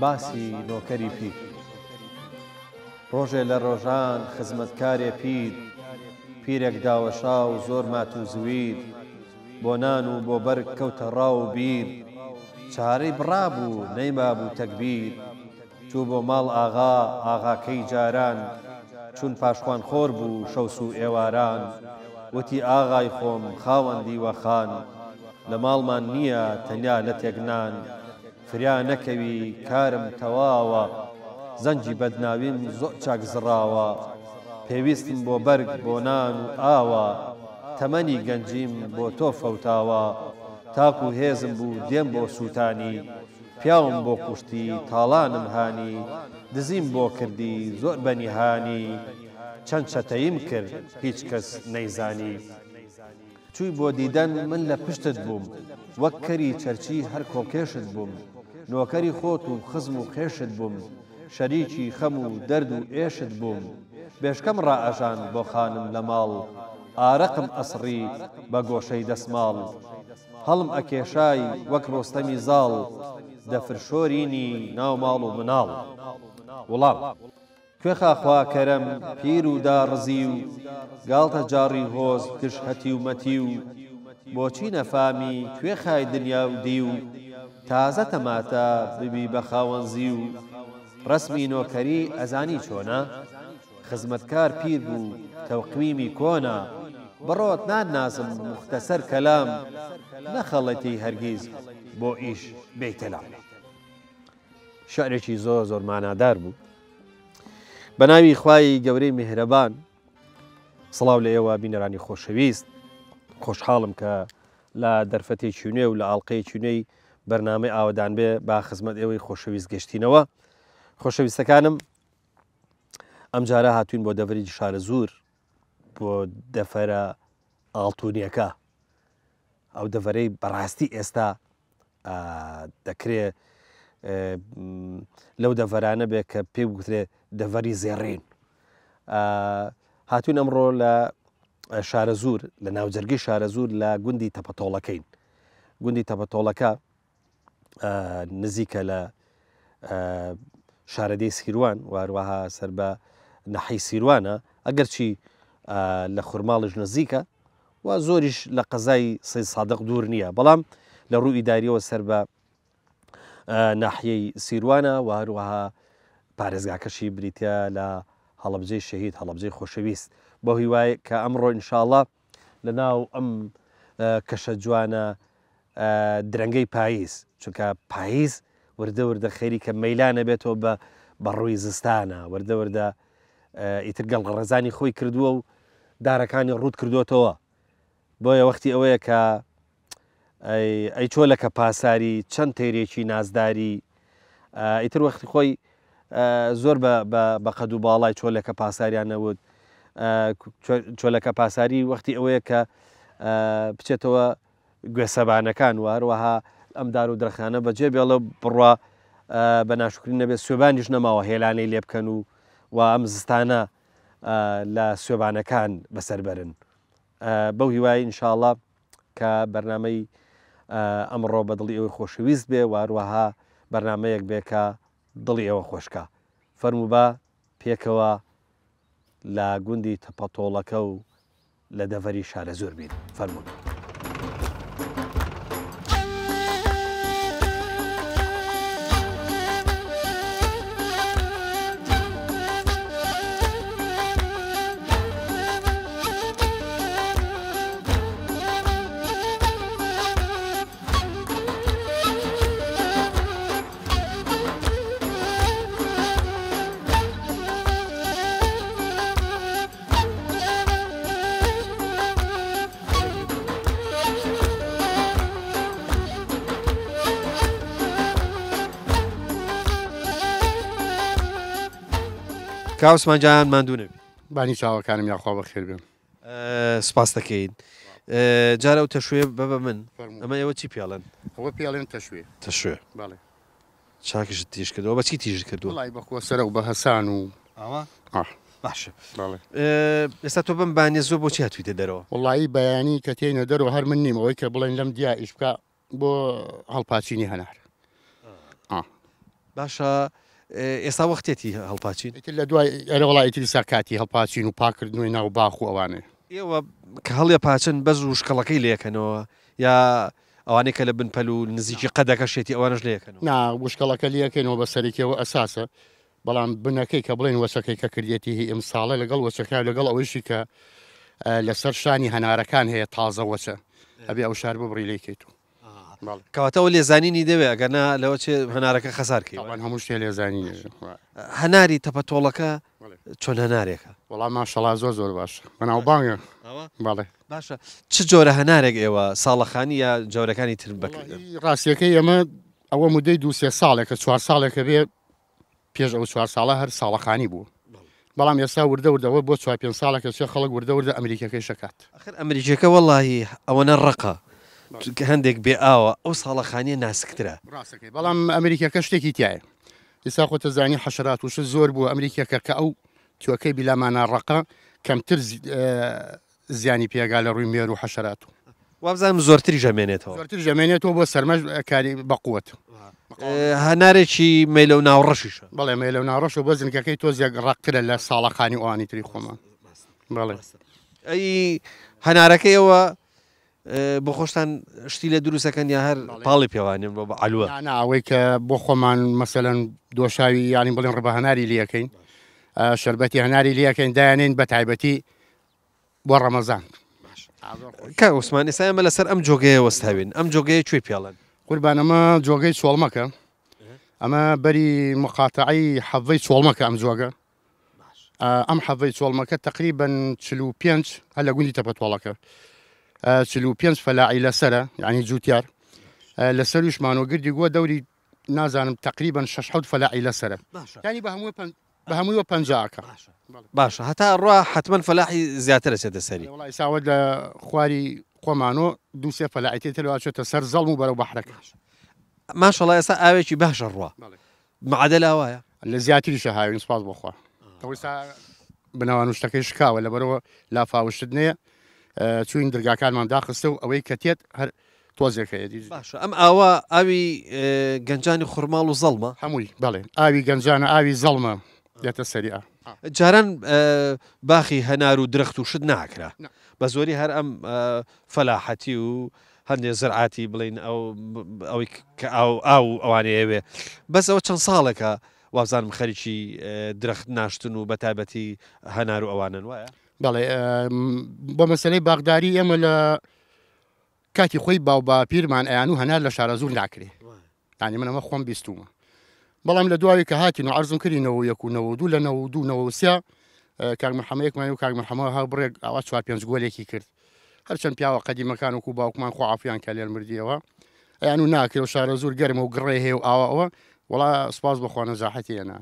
باسی نۆکەری پیر. ڕۆژێ لە ڕۆژان خزمەتکارێ پیر، پیرێک داوەشا و زۆر مات و زویر، بۆ نان و بۆ بەرگ کەوتە ڕاو و بیر، چارەی بڕابوو نەیمابوو تەگبیر، چوو بۆ ماڵ ئاغا، ئاغاکەی جاران، چون پاشخوان خۆر بوو شەوس و ئێواران، وتی ئاغای خۆم خاوەن دیوەخان، لە ماڵمان نییە تەنیا لەتێک نان، فریا نەکەوی کارم تەواوە، زەنگی بەدناویم زۆر چاک زڕاوە، پێویستم بۆ بەرگ بۆ نان و ئاوە، تەمەنی گەنجیم بۆ تۆ فەوتاوە، تاکو هێزم بوو دێم بۆ سووتانی، پیاوم بۆ کوشتی تاڵانم هانی، دزیم بۆ کردی زۆر بە نیهانی، چەند چەتەییم کرد هیچ کەس نەیزانی. چووی بۆ دیدەن من لە پشتت بووم وەک کەری چەرچی هەر کۆڵکێشت بووم نۆکەری خۆت و خزم و خێشت بووم شەریکی خەم و دەرد و ئێشت بووم بێشکەم ڕائەژاند بۆ خانم لە ماڵ ئارەقم ئەسڕی بە گۆشەی دەسماڵ هەڵم ئەکێشای وەک ڕۆستەمی زاڵ دەفر شۆرینی ناو ماڵ و مناڵ وڵام. کوێخا خوا کەرەم پیر و داڕزیو گاڵتە جاڕی هۆز گش هەتیو مەتیو بۆچی نەفامی کوێخای دنیا و دیو تازە تەماتە ببی بە خاوەن زیو ڕەسمی نۆکەری ئەزانی چۆنە خزمەتکار پیر بوو تەوقویمی کۆنە بڕۆت ناتناسم موختەسەر کەلام نەخەڵەتی هەرگیز بۆ ئیش بێیتە لام. شعرێکی زۆر زۆر مانادار بوو بە ناوی خوای گەورەی میهرەبان سڵاو لە ئێوە بینەرانی خۆشەویست خۆشحاڵم کە لە دەرفەتێکی نوێ و لە ئاڵلقەیەکی نوێی بەرنامەی ئاوەدان بێ با خزمەت ئێوەی خۆشەویست گەشتینەوە خۆشەویستەکانم ئەم جارە هاتوین بۆ دەڤەری شارەزوور بۆ دەفەرە ئاڵتونیەکە ئەو دەڤەرەی بەڕاستی ئێستا دەکرێ لەو دەڤەرانە بێ کە پێ بگوترێ دەڤەری زێڕین هاتوین ئەمڕۆ لە شارەزوور لە ناوجەرگی شارەزوور لە گوندی تەپەتۆڵەکەین گوندی تەپەتۆڵەکە نزیکە لە شارەدێی سیروان و هەروەها سەر بە نەحی سیروانە ئەگەرچی لە خورماڵیش نزیکە و زۆریش لە قەزای سەید سادق دوور نییە بەڵام لە ڕووی ئیداریەوە سەر بە ناحیەی سیروانە و هەروەها پارێزگاکەشی بریتە لە هەڵەبجەی شەهید هەڵەبجەی خۆشەویست بۆ هیوای کە ئەمڕۆ ئینشاءڵا لە ناو ئەم کەشە جوانە درەنگەی پاییز چونکە پاییز وردە وردە خەریکە مەیلانە بێتەوە بە بەڕووی زستانە وردە وردە ئیتر گەڵڕێزانی خۆی کردووە و دارەکانی ڕووت کردوێتەوە بۆیە وەختی ئەوەیە کە ئەی چۆلەکە پاساری چەند تێرێکی نازداری ئیتر وەختی خۆی زۆر بە قەد و باڵای چۆلەکە پاساریان نەوت چۆلەکە پاساری وەختی ئەوەیە کە بچێتەوە گوێسەبانەکان و هەروەها ئەم دار و درەخانە بەجێ بێڵە بڕوا بە ناشکری نەبێت سوێبانیش نەماوە هێلانەی لێ بکەن و و ئەم زستانە لە سوێبانەکان بەسەر بەرن بەو هیوای انشاءله کە بەرنمەی ئەمڕۆ بە دڵی ئەوەی خۆشەویست بێ و هەروەها بەرنمەیەک بێ کە دڵی ئێوە خۆشکا فەرموو با پێکەوە لە گوندی تەپەتۆڵەکە و لە دەڤەری شارەزوور بین فەرموون. کاک عوسمان جان ماندوو نەبی. بانی چاوەکانم یاخوا بەخێر بێن. سپاس دەکەین. جارە ئەو تەشوێ بە بە من. ئەمە ئێوە چی پێڵێن؟ ئەوە پێڵێن تەشوێ. تەشوێ. بەڵێ. چاکیشت تیژ کردووە بە چی تیژت کردووە؟ وەڵای بە کۆسەرە و بە هەسان و ئاوا؟ ئا. باشە. بەڵێ. ئێستا تۆ بەم بانیە زووە بۆچی هاتوویتە دەرەوە؟ وەڵایی بەیانی کە تێینە دەرەوە هەر من نیم ئەوەی کە بڵێن لەم دیا ئیش بکا بۆ هەڵپاچینی هەنار. ئا. باشە ئێستا وەختێتی هەڵپاچین؟ ئیتر لە دوای ئەرێ وەڵا ئیتر ئیستا کاتی هەڵپاچین و پاکردنەوەی ناو باخ و ئەوانەیە. ئێوە کە هەڵیەپاچن بەس وشکەڵەکەی لێکەنەوە یا ئەوانەی کە لە بن پەل و نزیکی قەدەکەشێتی ئەوانەش لێکەنەوە؟ نا وشکەڵەکە لێکەینەوە بە سەرەکیەوە ئەساسە بەڵام بنەکەی کە بڵێن وەچەکەی کە کردێتی هی ئمساڵە لەگەڵ وەچەکە لەگەڵ ئەوەیشی کە لەسەر شانی هەنارەکان هەیە تازە وەچە ئەبێ ئەو شار ببڕی لێکەیت و کەواتە ئەوە لێزانینی دەوێ ئەگەر نا لەوە چێ هەنارەکە خەسار کەی. تاوان هەموو شتێ لێزانینی هەناری تەپەتۆڵەکە چۆن هەنارێکە؟ وەڵا ماشەڵا زۆر زۆر باشە بەناوبانگە. بەڵێ. باشە چ جۆرە هەنارێک ئێوە ساڵەخانی یا جۆرەکانی تر بەکرد؟ ڕاستیەکەی ئەمە ئەوە مدەی دو سێ ساڵێکە چوار ساڵێکە بێ پێش ئەو چوار ساڵە هەر ساڵەخانی بوو بەڵام ئێستا وردە وردەوە بۆ چوار پێنج ساڵێکە چێ خەڵک وردە وردە ئەمریکەکەی شەکات. ئەخر ئەمریکیەکە وەڵاهی ئەوەنە ڕەقە چونکە هەندێک بێ ئاوە ئەو ساڵەخانیە ناسکترە. ڕاستەکەی بەڵام ئەمریکیەکە شتێکی تایە ئێستا خۆتە زانی حەشرات و شت زۆر بووە ئەمریکیەکە کە ئەو توەکەی بیلامانە ڕەقە کەمتر زیانی پێگا لە ڕووی مێر و حەشەرات و. وابزانم زۆرتریش ئەمێنێتەوە. زۆرتریش ئەمێنێتەوە بۆ سەرمەش کاری بەقوەت. هەنارێکی مەیلەو ناوڕەشیشە. بەڵێ مەیلەو ناوڕەش و بۆ زنکەکەی تۆزێک ڕەقترە لە ساڵەخانی و ئەوانی تری خۆمان. بەڵێ. ئەی هەنارەکەی ئەوە بۆ خۆشتان شتی لێ دروست ئەکەن یا هەر پاڵی پێوانێن بۆ بە عەلوە؟ نا نا ئەوەی کە بۆ خۆمان مەسەلەن دۆشاوی یانی بڵێن ڕبە هەناری لێ ئەکەین شەربەتی هەناری لێ ئەکەین دایانێین بە تایبەتی بۆ ڕەمەزان. کاک عوسمان ئێستا ئێمە لەسەر ئەم جۆگەیە وەستاوین ئەم جۆگەیە کوێ پێڵێن؟ قوربان ئەمە جۆگەی چۆڵمەکە ئەمە بەری مقاتەعی حەڤەی چۆڵمەکە ئەم جۆگە ئەم حەڤەی چۆڵمەکە تقریبن 45 هەر لە گوندی تەپەتۆڵەکە 45 فەلاعی لەسرە یعنی جوتیار لەسەرویشمانەوە گردی گووە دەوری نازانم تقریبا 6 حوت فەلاعی لەسرە ینی بە هەموو بە هەمووی وە 50 ئەکا. باشە هەتا ئەڕوا حەتمەن فەلاحی زیاتر ئەچێتە سەری. وەڵا ئیسا ئەوە لە خواری خۆمانۆ دوو سێ فەلاحی تێتر ئەچێتە سەر زەڵم و بەرەو بەحرەکە. ماشەڵا ئێستا ئاوێکی باش ئەڕوا معادل ئاوایە؟ لە زیاتریشە هاوین سوپاس بۆ خوا. ئەوە ئیستا بنەوانوشتەکەی شکاوە لەبەرەوە لافاوشت نەیە چوین درگاکانمان داخستە و ئەوەی کە تێت هەر تۆزێک هەیە دیز. باشە ئەم ئاوە ئاوی گەنجانی خورماڵ و زەڵمە؟ هەمووی بەڵێ ئاوی گەنجانە ئاوی زەڵمە دێتە سەری ئا. جاران باخی هەنار و درەخت و شت ناکرا بە زۆری هەر ئەم فەلاحەتی و هەندێ زرعاتی بڵین ئەو ئەوەی کە ئاو ئاو ئەوانەیەوێ بەس ئەوە چەند ساڵێکە وابزانم خەریکی درەخت ناشتن و بە تایبەتی هەنار و ئەوانەن وایە؟ بەڵێ بۆ مەسەلەی باخداری ئێمە لە کاتی خۆی باوباپیرمان ئەیانوو هەنار لە شارەزوور ناکرێ یانی من ئەمە خۆم بیستومە بەڵام لە دواوی کە هاتین و عەرزم کردی 91 و 92 لە 92 93 کاک محەممەیەکمان و کاک محەممە هەر بڕێک ئاوا چوار پێنج گۆلێکی کرد هەرچەند پیاوە قەدیمەکان وەکو باوکمان خۆ عافیان کە لێر مردیەوە ئەیان و ناکرێ و شارەزوور گەرمە و گڕێ هەیە و ئاوا ئەوە وڵا سپاس بەخوا نەجاحەتی هێنا.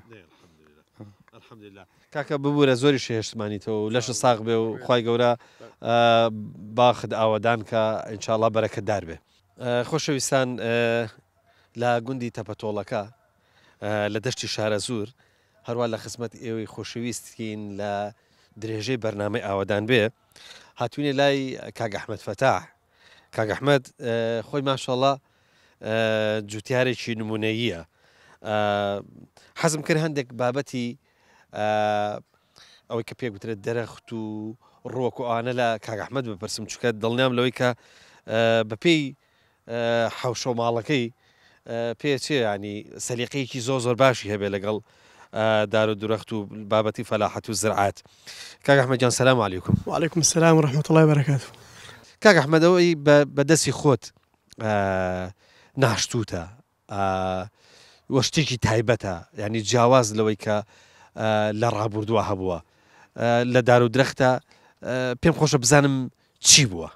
الحمدلله کاکە ببورە زۆریش هێشتمانیتەوە و لەشت ساغ بێ و خوای گەورە باخت ئاوەدان کە ان شاء اللە بەرەکەتدار بێ. خۆشەویستان لە گوندی تەپەتۆڵەکە لە دەشتی شارەزوور هەروا لە خزمەت ئێوەی خۆشەویستین لە درێژەی بەرنامەی ئاوەدان بێ هاتوینە لای کاک ئەحمەد فەتاح کاک ئەحمەد خۆی ماشاءاللە جوتیارێکی نمونەییە حەزم کرد هەندێک بابەتی ئەوەی کە پێ گوترێت دەرەخت و ڕوەک و ئەوانە لە کاک ئەحمەد بپرسم چونکە دڵنیام لەوەی کە بەپێی حەوشە و ماڵەکەی پێچێ ینی سەلیقەیەکی زۆر زۆر باشی هەبێ لەگەڵ دار و درەخت و بابەتی فەلاحەت و زرعات کاک ئەحمەد گیان سلام علیکم. وعلیکم السلام و رحمة اللە وبرکاته. کاک ئەحمەد ئەوەی بە دەستی خۆت ناشتووتە و شتێکی تایبەتە یانی جیاواز لەوەی کە لە ڕابوردووە هەبووە لە دار و درەختە پێم خۆشە بزانم چی بووە؟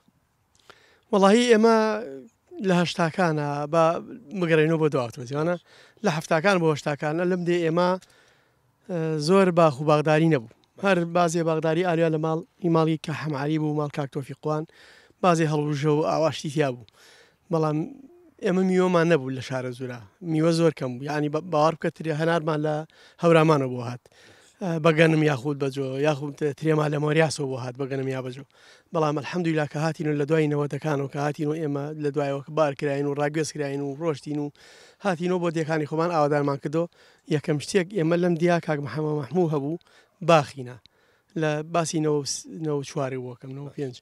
وەڵاهی ئێمە لە هەشتاکانە بە بگەڕێینەوە بۆ دواتر جوانە لە هەفتاکان بۆ هەشتاکانە لەم دێ ئێمە زۆر باخ و باغداری نەبوو هەر بازێ باغداری ئالیا لە ماڵ ئی ماڵی کە حەمعالی بوو ماڵ کاک تۆفیقوان بازێ هەڵوژە و ئاواشتی تیا بوو بەڵام ئێمە میوەمان نەبوو لە شارە زورا میوە زۆر کەم بوو یعنی باوەڕ بکە ترێ هەنارمان لە هەورامانەوە بۆ هات. بە گەنم یاخود بە جۆ یاخود ترێما لە مۆریاسەوە بۆ هات بە گەنم یا بە جۆ بەڵام الحمدللە کە هاتین و لە دوای نەوەتەکانەوە کە هاتین و ئێمە لە دوایەوە بار کراین و ڕاگوێز کراین و ڕۆشتین و هاتینەوە بۆ دێکانی خۆمان ئاوادانمان کردەوە یەکەم شتێک ئێمە لەم دیا کاک محەممە مەحموو هەبوو باخینا لە باسی نەوە چوارێ بۆکەم نەوە پێنج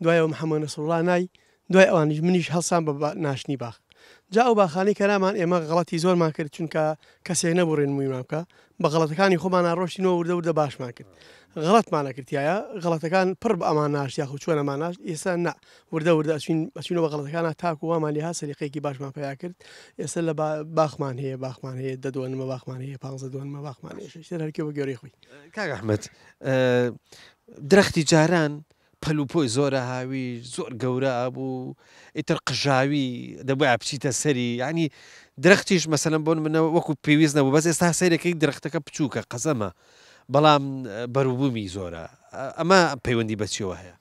دوایەوە محەممە نەسڕڵا نای دوای ئەوانیش منیش هەڵسام بە ناشتنی باخ. جا ئەو باخانەی کە نامان ئێمە غەڵەتی زۆرمان کرد چونکە کەسێک نەبوو ڕێنموویمان بکا بە غەڵەتەکانی خۆمانا ڕۆشتینەوە وردە وردە باشمان کرد غەڵەتمان ئەکرد تیایا غەڵەتەکان پڕ بە ئەمان ناشت یاخود چۆن ئەمان ناشت ئێستا نا وردە وردە ئەچوین ئەچوینەوە بە غەڵەتەکانا تاکو وامان لێهات سەلیقەیەکی باشمان پەیا کرد ئێستا لە باخمان هەیە باخمان هەیە دە دۆنمە باخمان هەیە پانزە دۆنمە باخمان هەیە ئیتر هەرکێ بە گوێرەی خۆی. کاک ئەحمەد درەختی جاران پەل و پۆی زۆرە هاوی زۆر گەورە ئەبوو ئیتر قژاوی دەبوایە بچیتە سەری یعنی درەختیش مەسەلەن بۆ منە وەکو پێویست نەبوو بەس ئێستا سەیرەکەی درەختەکە بچووکە قەزەمە بەڵام بەروبوومی زۆرە ئەمە پەیوەندی بە چیەوە هەیە؟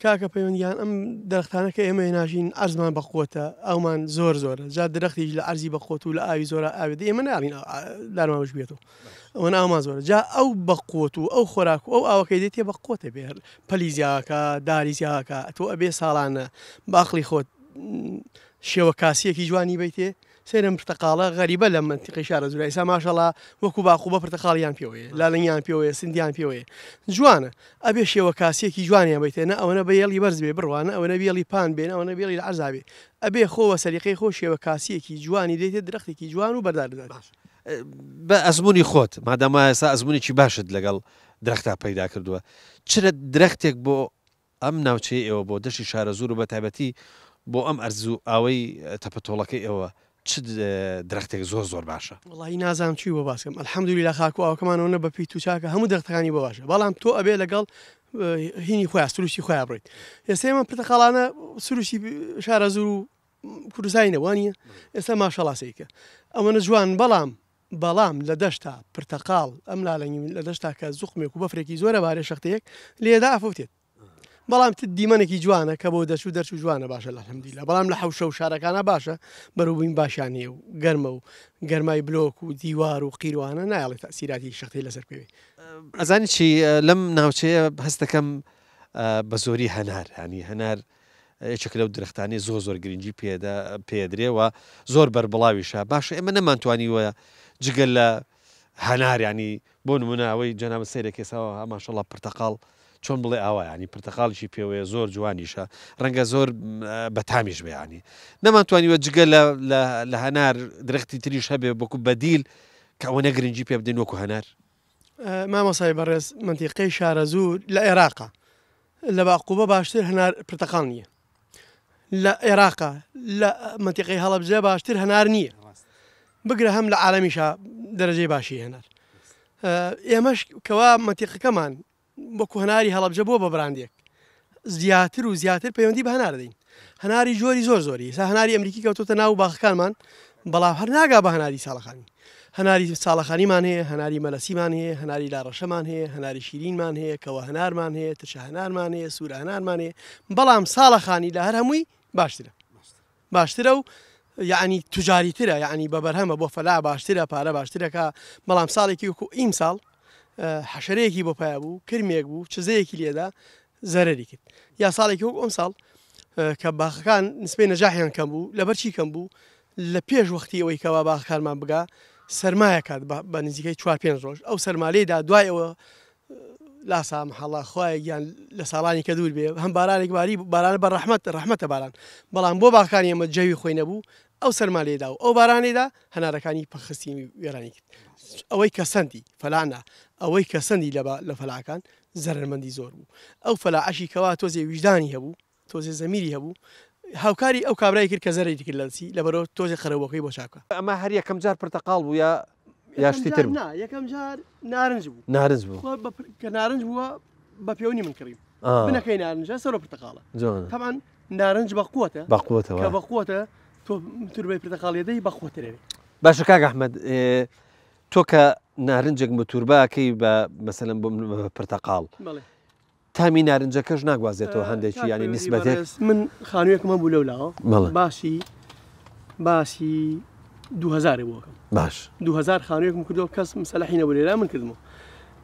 کاکە پەیوەندیان ئەم درەختانە کە ئێمە ناژین ئەرزمان بەقوتە ئەومان زۆر زۆرە جا درەختیش لە ئەرزی بەقوت و لە ئاوی زۆرە ئاوێت ئێمە ناڵین دارمان وشک بێتەوە ئەوە ناومان زۆرە جا ئەو بەقوت و ئەو خۆراک و ئەو ئاوەکەی دێتێ بەقوتە بێ پەلی زیاکە داری زیاکە تۆ ئەبێ ساڵانە باقلی خۆت شێوە کاسیەکی جوانی بیتێ سەیرم پرتەقاڵە غەریبە لە منتیقی شارە زورا ئیسا ماشەڵا وەکو باقوبە پرتەقاڵیان پێوەیە لالەنگیان پێوەیە سندیان پێوەیە جوانە ئەبێ شێوە کاسیەکی جوانیان بیتێ نە ئەوەنە بە یەڵی بەرز بێ بڕوانە ئەوەنە بێڵی پان بێن ئەوەنە بێڵی لە عەرزا بێ ئەبێ خۆ وە سەلیقەی خۆ شێوە کاسیەکی جوانی دێتێ درەختێکی جوان و بەردار بدات. بە ئەزموونی خۆت، مادام وا ئێستا ئەزموونێکی باشت لەگەڵ درەختا پەیدا کردووە، چ درەختێک بۆ ئەم ناوچەی ئێوە، بۆ دەشتی شارەزوور و بەتایبەتی بۆ ئەم ئەرز و ئاوەی تەپەتۆڵەکەی ئێوە، چ درەختێک زۆر زۆر باشە؟ وەڵاهی نازانم چی بۆ باس کەم الحمدللە خاک و ئاوەکەمان ئەوەنە بە پیت و چاکە هەموو درەختەکانی بۆ باشە بەڵام تۆ ئەبێ لەگەڵ هینی خۆیان سروشتی خۆیان بڕۆیت ئێستا ئێمە پرتەقاڵانە سروشتی شارەزوور و کوردستانی نەبوو وانیە ئێستا ماشەڵا سەیرکە ئەوەنە جوان بەڵام بەڵام لە دەشتا پرتەقاڵ ئەم لالەنگی لە دەشتا کە زوقمێک و بەفرێکی زۆرە بارێ شەختەیەک لێدا ئەفەوتێت بەڵام تر دیمەنێکی جوانە کە بۆ دەچوو دەرچوو جوانە باشە لە الحمدلله بەڵام لە حەوشە و شارەکانە باشە بەروبووین باشیان هەیە و گەرمە و گەرمای بلۆک و دیوار و قیروانە نایەڵێ تەسیراتی شەختەی لەسەر بکەوێ. ئەزانی چی لەم ناوچەیە هەست دەکەم بە زۆری هەنار یانی هەنار یەکێکە لەو درەختانەی زۆر زۆر گرنگی پێدا پێدرێ و زۆر بەربڵاویشە باشە ئێمە نەمانتوانیوە جگە لە هەنار ینی بۆ نمونە ئەوەی جەنابت سەیرێک ئێساوە ماشەڵا پرتەقاڵ چۆن بڵێ ئاوا ینی پرتەقاڵیشی پێوەیە زۆر جوانیشە ڕەنگە زۆر بەتامیش بێ ینی نەمانتوانیوە جگە لە هەنار درەختی تریش هەبێ وەکو بەدیل کە ئەوەنە گرنگی پێ بدەین وەکو هەنار. مامۆستای بەڕێز مەنتیقەی شارەزوور لە عێراقە لە باقوبە باشتر هەنار پرتەقاڵ نییە لە عێراقە لە مەنتیقەی هەڵەبجە باشتر هەنار نییە بگرە هەم لە عالەمیشا دەرەجەی باشی هەنار ئێمەش کەوا مەنتیقەکەمان وەکو هەناری هەڵەبجە بووە بە براندێک زیاتر و زیاتر پەیوەندی بە هەنار دەین هەناری جۆری زۆر زۆری ئێستا هەناری ئەمریکی کەوتۆتە ناو باخەکانمان بەڵام هەر ناگا بە هەناری ساڵەخانی هەناری ساڵەخانیمان هەیە هەناری مەلەسیمان هەیە هەناری لاڕەشەمان هەیە هەناری شیرینمان هەیە کەوە هەنارمان هەیە ترشە هەنارمان هەیە سوورە هەنارمان هەیە بەڵام ساڵەخانی لە هەر هەمووی باشترە باشترە و یەعنی توجاریترە یەعنی بە بەرهەمە بۆ فەلا باشترە پارە باشترەکە بەڵام ساڵێکی وەکو ئیمساڵ حەشرەیەکی بۆ پیا بوو کرمێک بوو چزەیەکی لێدا زەرەری کرد یا ساڵێکی وەک ئەمساڵ کە باخەکان نسبەی نەجاحیان کەم بوو لەبەر چی کەم بوو لە پێش وەختی ئەوەی کەوا باخەکانمان بگا سەرمایە کات بە نزیکەی چوار پێنج ڕۆژ ئەو سەرمالەیدا دوای ئەوە لا سامح اللە خوایە گیان لە ساڵانی کە دوور بێ هەم بارانێک باری بارانە بە ڕەحمەت ڕەحمەتە باران بەڵام بۆ باخەکانی ئێمە جەوی خۆی نەبوو ئەو سەرما لێدا و ئەو بارانەیدا هەنارەکانی پەخستین و وێرانی کرد ئەوەی کە سەندی فەلانا ئەوەی کە سەندی لە فەلاکان زەرەرمەندی زۆر بوو ئەو فەلاعەشی کەوا تۆزێ ویژدانی هەبوو تۆزێ زەمیری هەبوو هاوکاری ئەو کابرای کرد کە زەرەری کرد لە دەستی لەبەرئەوە تۆزێ قەرەبووەکەی بۆ چاک بکا. ئەمە هەر یەکەم جار پرتەقاڵ بوو یا یا شتی تر بوو؟ نا یەکەم جار نارنج بوو. نارنج بوو. خۆ بە کە نارنج بووە بە پێونی من کڕیم. بنەکەی نارنجە سەرۆ پرتەقاڵە. جوانە. تەبعەن نارنج بە قوتە. بە قوتە کە بە قوتە تۆ توربەی پرتەقاڵ لێدەی بە قوتر ئەبێ. باشە کاک ئەحمەد تۆ کە نارنجێک متوربە ئەکەی بە مەسەلەن بۆ پرتەقاڵ. بەڵێ. تامی نارنجەکەش ناگوازێتەوە هەندێکی یانی نیسبەتێک. من خانوویەکم هەبوو لەو لاوە باسی باسی 2000 بۆکەم باش 2000 خانوویەکم کردەوە کەس مسەلحی نەبوو لێرا من کردمەوە.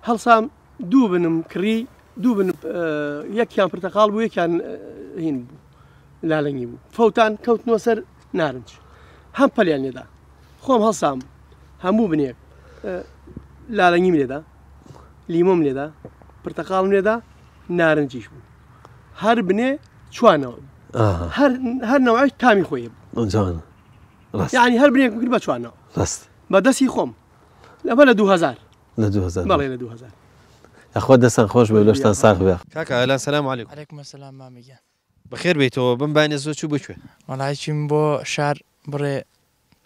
هەڵسام دوو بنم کڕی دوو بن یەکیان پرتەقاڵ بوو یەکیان هین بوو لالەنگی بوو فەوتان کەوتنەوە سەر نارنج هەم پەلیان لێدا خۆم هەڵسام هەموو بنێک لالەنگیم لێدا لیمۆم لێدا پرتەقاڵم لێدا نارنجیش بوو هەر بنێ چوانەوە هەر هەر نەوەی تامی خۆی بوو یعنی هەر بنێک بکرد بە چوانەوە ڕاست بە دەستی خۆم لەمە لە 2000 لە 2000 بەڵێ لە 2000 یاخوا دەستان خۆش بێ لەشتان ساغ بێ. کاکە ئالان سلام علیکم. علیکم السلام مامە گیان. بەخێر بێیتەوە بەم بانە زووە چوو بۆ کوێ؟ وەڵای چووین بۆ شار بڕێ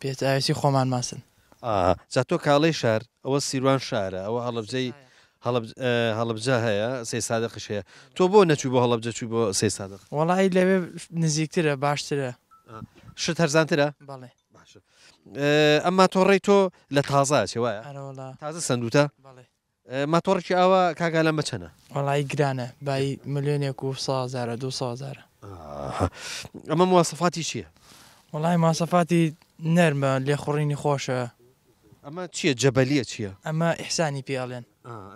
پێداویستی خۆمان ماسن. ئا جا تۆ کاڵێی شار ئەوە سیروان شارە ئەوە هەڵەبجەی هەڵەبجە هەیە سەی سادقیش هەیە تۆ بۆ نەچووی بۆ هەڵەبجە چووی بۆ سەی سادق؟ وەڵای لەوێ نزیکترە باشترە. شت هەرزانترە؟ بەڵێ. باشە ئەم ماتۆڕەی تۆ لە تازە ئەچێ وایە؟ ئەرەوەڵا. تازە سەندووتە؟ بەڵێ. ماتۆڕێکی ئاوا کاک ئالان بە چەنە؟ وەڵایی گرانە بایی ملیۆنێک و سە هەزارە دوو سە هەزارە. ئەمە مواسەفاتی چیە؟ وەڵایی مواسەفاتی نەرمە لێخوڕینی خۆشە. ئەمە چیە جەبەلیە چیە؟ ئەمە ئیحسانی پێ ئەڵێن.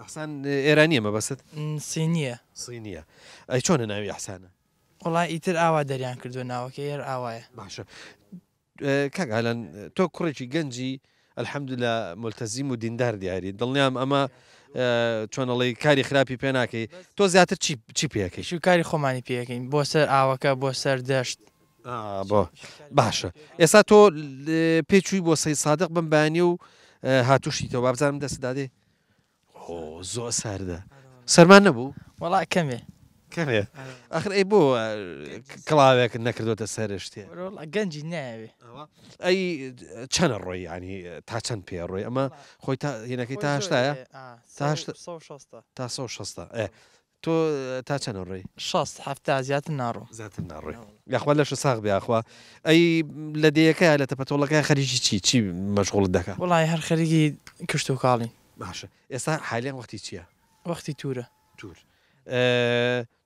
ئیحسان ئێرانیە مەبەستت؟ سینیە. سینیە ئەی چۆنە ناوی ئیحسانە؟ وەڵا ئیتر ئاوا دەریان کردوە ناوەکەی هەر ئاوایە. باشە کاک ئالان تۆ کوڕێکی گەنجی الحمدللە ملتەزیم و دیندار دیاری دڵنیام ئەمە چۆن ئەڵێی کاری خراپی پێ ناکەی تۆ زیاتر چی چی پێ ئەکەی؟ ئیش و کاری خۆمانی پێ ئەکەین بۆ سەر ئاوەکە بۆ سەر دەشت. بۆ باشە ئێستا تۆ پێ چووی بۆ سەید سادق بەم بەیانیە و هاتووشیتەوە بابزانم دەست دادێ ئۆ زۆر ساردە سەرما نەبوو؟ وەڵا کەمێ. کەمێ ئەخر ئەی بۆ کڵاوێکت نەکردۆتە سەر شتێ؟ وەڵا گەنجی نایەوێ. ئەی چەنە ڕۆی یانی تا چەند پێ ڕۆی ئەمە خۆی تا هینەکەی تا هەشتایە؟ تا هەشتا تا سەد و شەستە ئێ تۆ تا چەنە ڕۆی؟ شەست حەفتا زیاتر ناڕۆم. زیاتر ناڕۆی یاخوا لەشت ساغ بێ یاخوا ئەی لە دێیەکەیا لە تەپەتۆڵەکەیا خەریکی چی چی مەشغوڵت دەکا؟ وەڵای هەر خەریکی کشتوکاڵین. باشە ئێستا حالیان وەختی چیە؟ وەختی تورە. تور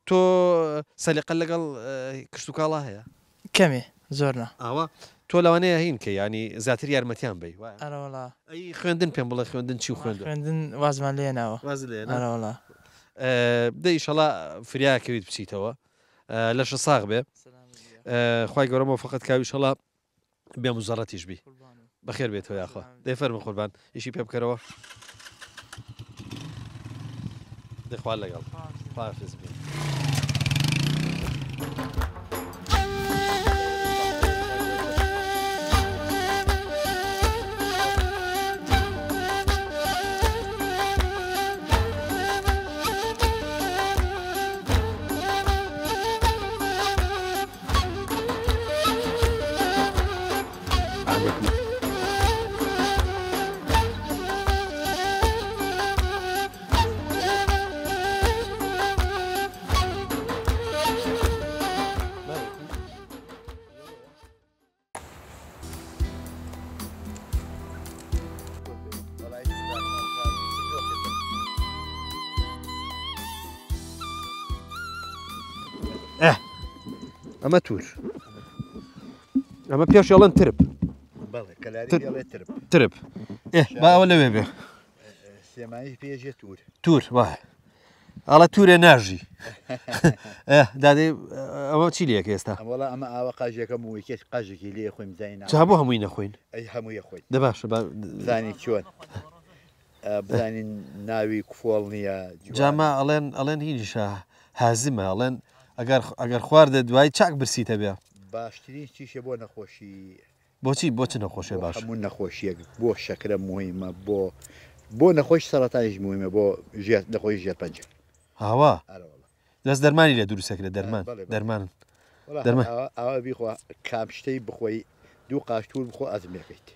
تۆ سەلیقە لەگەڵ کشتوکاڵا هەیە؟ کەمێ زۆر نا. ئاوا تۆ لەوانەیە هین کەی یانی زیاتر یارمەتیان بەی وایە؟ ئەرەوەڵا. ئەی خوێندن پێم بڵێ خوێندن چی خوێندوە؟ خوێندن وازمان لێ ناوە. وازت لێ نا؟ ئەرەوەڵا. دە ئیشەڵا فریا کەویت بچیتەوە لەشت ساغ بێ خوای گەورە مۆفەقت کا ئیشەڵا بێ مزەڕەتیش بی بەخێر بێتەوە یاخوا دەی فەرموو قوربان ئیشی پێ بکەرەوە دەی خوا لەگەڵ خواحافیز بی. ئەمە تور ئەمە پێش ئەڵێن ترپ ترپ با ئەوە لەوێ بێ تور وایە ئەڵە تورێ ناژی دادێ ئەوە چی لەکە ئێستا وەڵا ئەمە ئاوە قاژەکە موویکێت قاژێکی لێ خۆیم زانین جا بۆ هەمووی نەخۆین ئەی هەمووی خۆین دە باشە زانی چۆن بزانین ناوی کفۆڵ نییە جاما ئەڵێن ئەڵێن هینیشە هازمە ئەڵێن ئەگەر ئەگەر خواردە دوای چاک برسیتە بێ باشترین چیشە بۆ نەخۆشی بۆچی بۆ چ نەخۆشیە بۆ باشە؟ هەموو نەخۆشیەک بۆ شەکرە موهیمە بۆ بۆ نەخۆش سەرەتانیش موهیمە بۆ ژێر نەخۆشی ژێرپەنجە. ئاوا ئەرەوەڵا. دەست دەرمانی لێ دروست ئەکرێ دەرمان بەڵێ بەڵێ. دەرمان وەڵا هەر دەرمان. ئاوا ئاوا بیخۆ کام شتەی بخۆی دوو قاش توور بخۆ ئەزمێکەیت.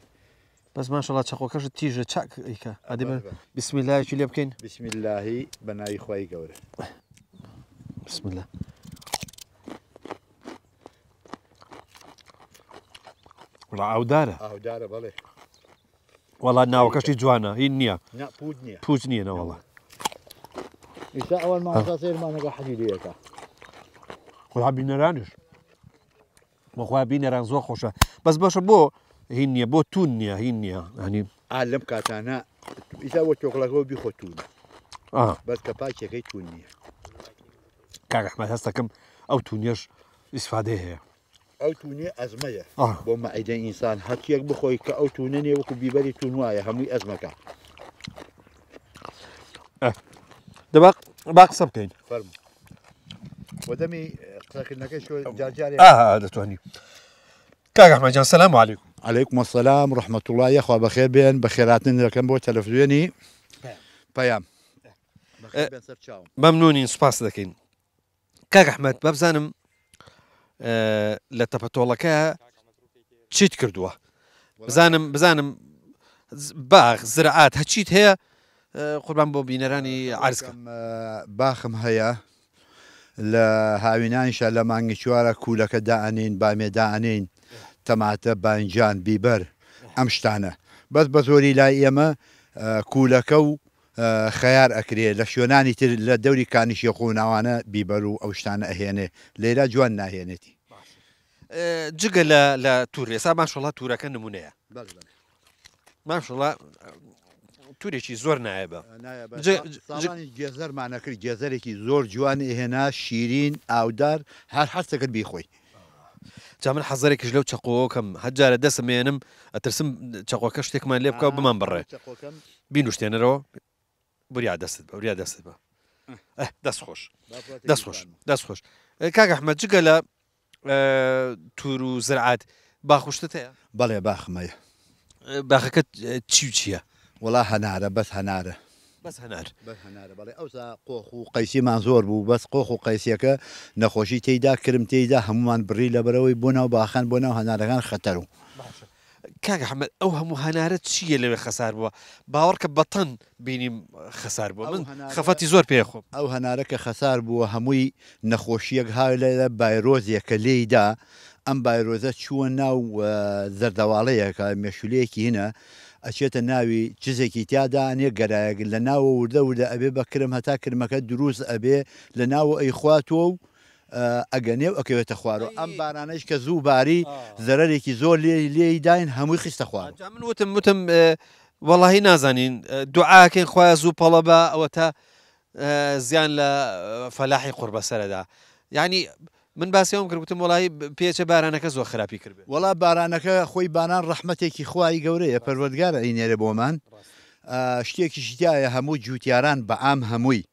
بەس ماشەڵا چەقۆکەشت تیژە چاک ئەیکا ئەدی بەڵێ بەڵێ. بسم اللەیەکی لێ بکەین. بسم اللەهی بە ناوی خوای گەورە. بسم اللە. وڵا ئاودارە. ئاودارە بەڵێ. وەڵا ناوەکەشی جوانە هین نییە. نا پووچ نییە. پووچ نییە نەوەڵا. ئیستا ئەوان مامۆستا سەیرمانەکە حەزی لێ ئەکا. وەڵا بینەرانیش بەخوا بینەران زۆر خۆشە بەس باشە بۆ هین نییە بۆ تون نییە هین نییە هەنی ئا لەم کاتانە ئیستا بۆ تۆکڵەکەەوە بیخۆ تونە. بەس کە پاکیەکەی تون نییە. کاک ئەحمەد هەستەکەم ئەو تونیەش ئیسفادەی هەیە. ئەو تونیە ئەزمەیە بۆ مەعیدەی ئینسان هەرچیەک بخۆی کە ئەو تونە نیە وەکو بیبەری تون وایە هەمووی ئەزمەکە. دەبا با قسە بکەین. فەرموو. وە دەمی قسەکردنەکەی شۆ جارجارێ. دەتوانی. کاک ئەحمەد جان سلام علیکم. علیکم السلام رحمة اللە یەخوا بەخێر بێن بەخێراتن دەکەم بۆ تەلەفزیۆنی پەیام. بەخێر بێن سەر چاوم. مەمنونین سوپاست دەکەین. کاک ئەحمەد بابزانم لە تەپەتۆڵەکە چیت کردووە بزانم بزانم باخ زرعات هەچیت هەیە قوربان بۆ بینەرانی عرزکەم باخم هەیە لە هاوینانیشە لە مانگی چوارە کوولەکە دائەنین بامێ دائەنین تەماتە بانجان بیبەر ئەم شتانە بەس بە زۆری لای ئێمە کوولەکە و خەیار ئەکرێ لە شوێنانی تر لە دەوری کانی شێخ و ناوانە بیبەر و ئەو شتانە ئەهێنێ لەیرا جوان ناهێنێتی. جگە لە لە تور ئێستا ماشەڵا تورەکە نمونەیە ماشەڵا تورێکی زۆر نایەبە ساڵانی گێزەرمانە کرد گێزەرێکی زۆر جوان ئێهێنا شیرین ئاودار هەر حەزەکرد بیخۆی. جا من حەزەرێکیش لەو چەقۆکەم هەر جارە دەسم مێنم ئەترسم چەقۆکە شتێکمان لێ بکە و بمان بڕێ بینوشتێنەرەوە بریا دەستت بە بریا دەستت بە دەست خۆش دەست خۆش دەست خۆش کاک ئەحمەد جگە لە تور و زرعات باخشتت هەیە بەڵێ باخم هەیە باخەکە چی و چییە؟ وەڵا هەنارە بەس هەنارە. بەس هەنار. بەس هەنارە بەڵێ ئەوسا قۆخ و قەیسیمان زۆر بوو بەس قۆخ و قەیسیەکە نەخۆشی تێیدا کرم تێیدا هەموومان بڕی لەبەرئەوەی بۆ ناو باخان بۆ ناو هەنارەکان خەتەر و. باشە کاک ئەحمەد ئەو هەموو هەنارە چییە لەوێ خەسار بووە باوەڕکە بە تەن بینیم خەسار بووە من خەفەتی زۆر پێ خۆم. ئەو هەنارە کە خەسار بووە هەمووی نەخۆشیەک ها لە بایرۆزێک کە لێی دا ئەم بایرۆزە چووە ناو زەردەواڵەیەکە مێشولەیەکی هنە ئەچێتە ناوی چزێکی تیا دانێ گەرایەک لە ناوە وردە وردە ئەبێ بە کرم هەتا کرمەکە دروست ئەبێ لە ناوە ئەیخواتوە و ئەگەنێ و ئەکەوێتە خوارەوە ئەم بارانەیش کە زوو باری زەرەرێکی زۆر لێ لێی داین هەمووی خستە خوارەوە. جا من وتم وتم وەڵاهی نازانین دوعاکەین خوایە زوو پەڵە بە ئەوەتا زیان لە فەلاحی قوڕبەسەرەدا یعنی من باسی ئەوم کرد گوتم وەڵاهی پێچە بارانەکە زۆر خراپی کردبێ. وەڵا بارانەکە خۆی باران ڕەحمەتێکی خوای گەورەیە پەروەردگار ئەینێرێ بۆمان شتێکیشی تیایە هەموو جوتیاران بە عام هەمووی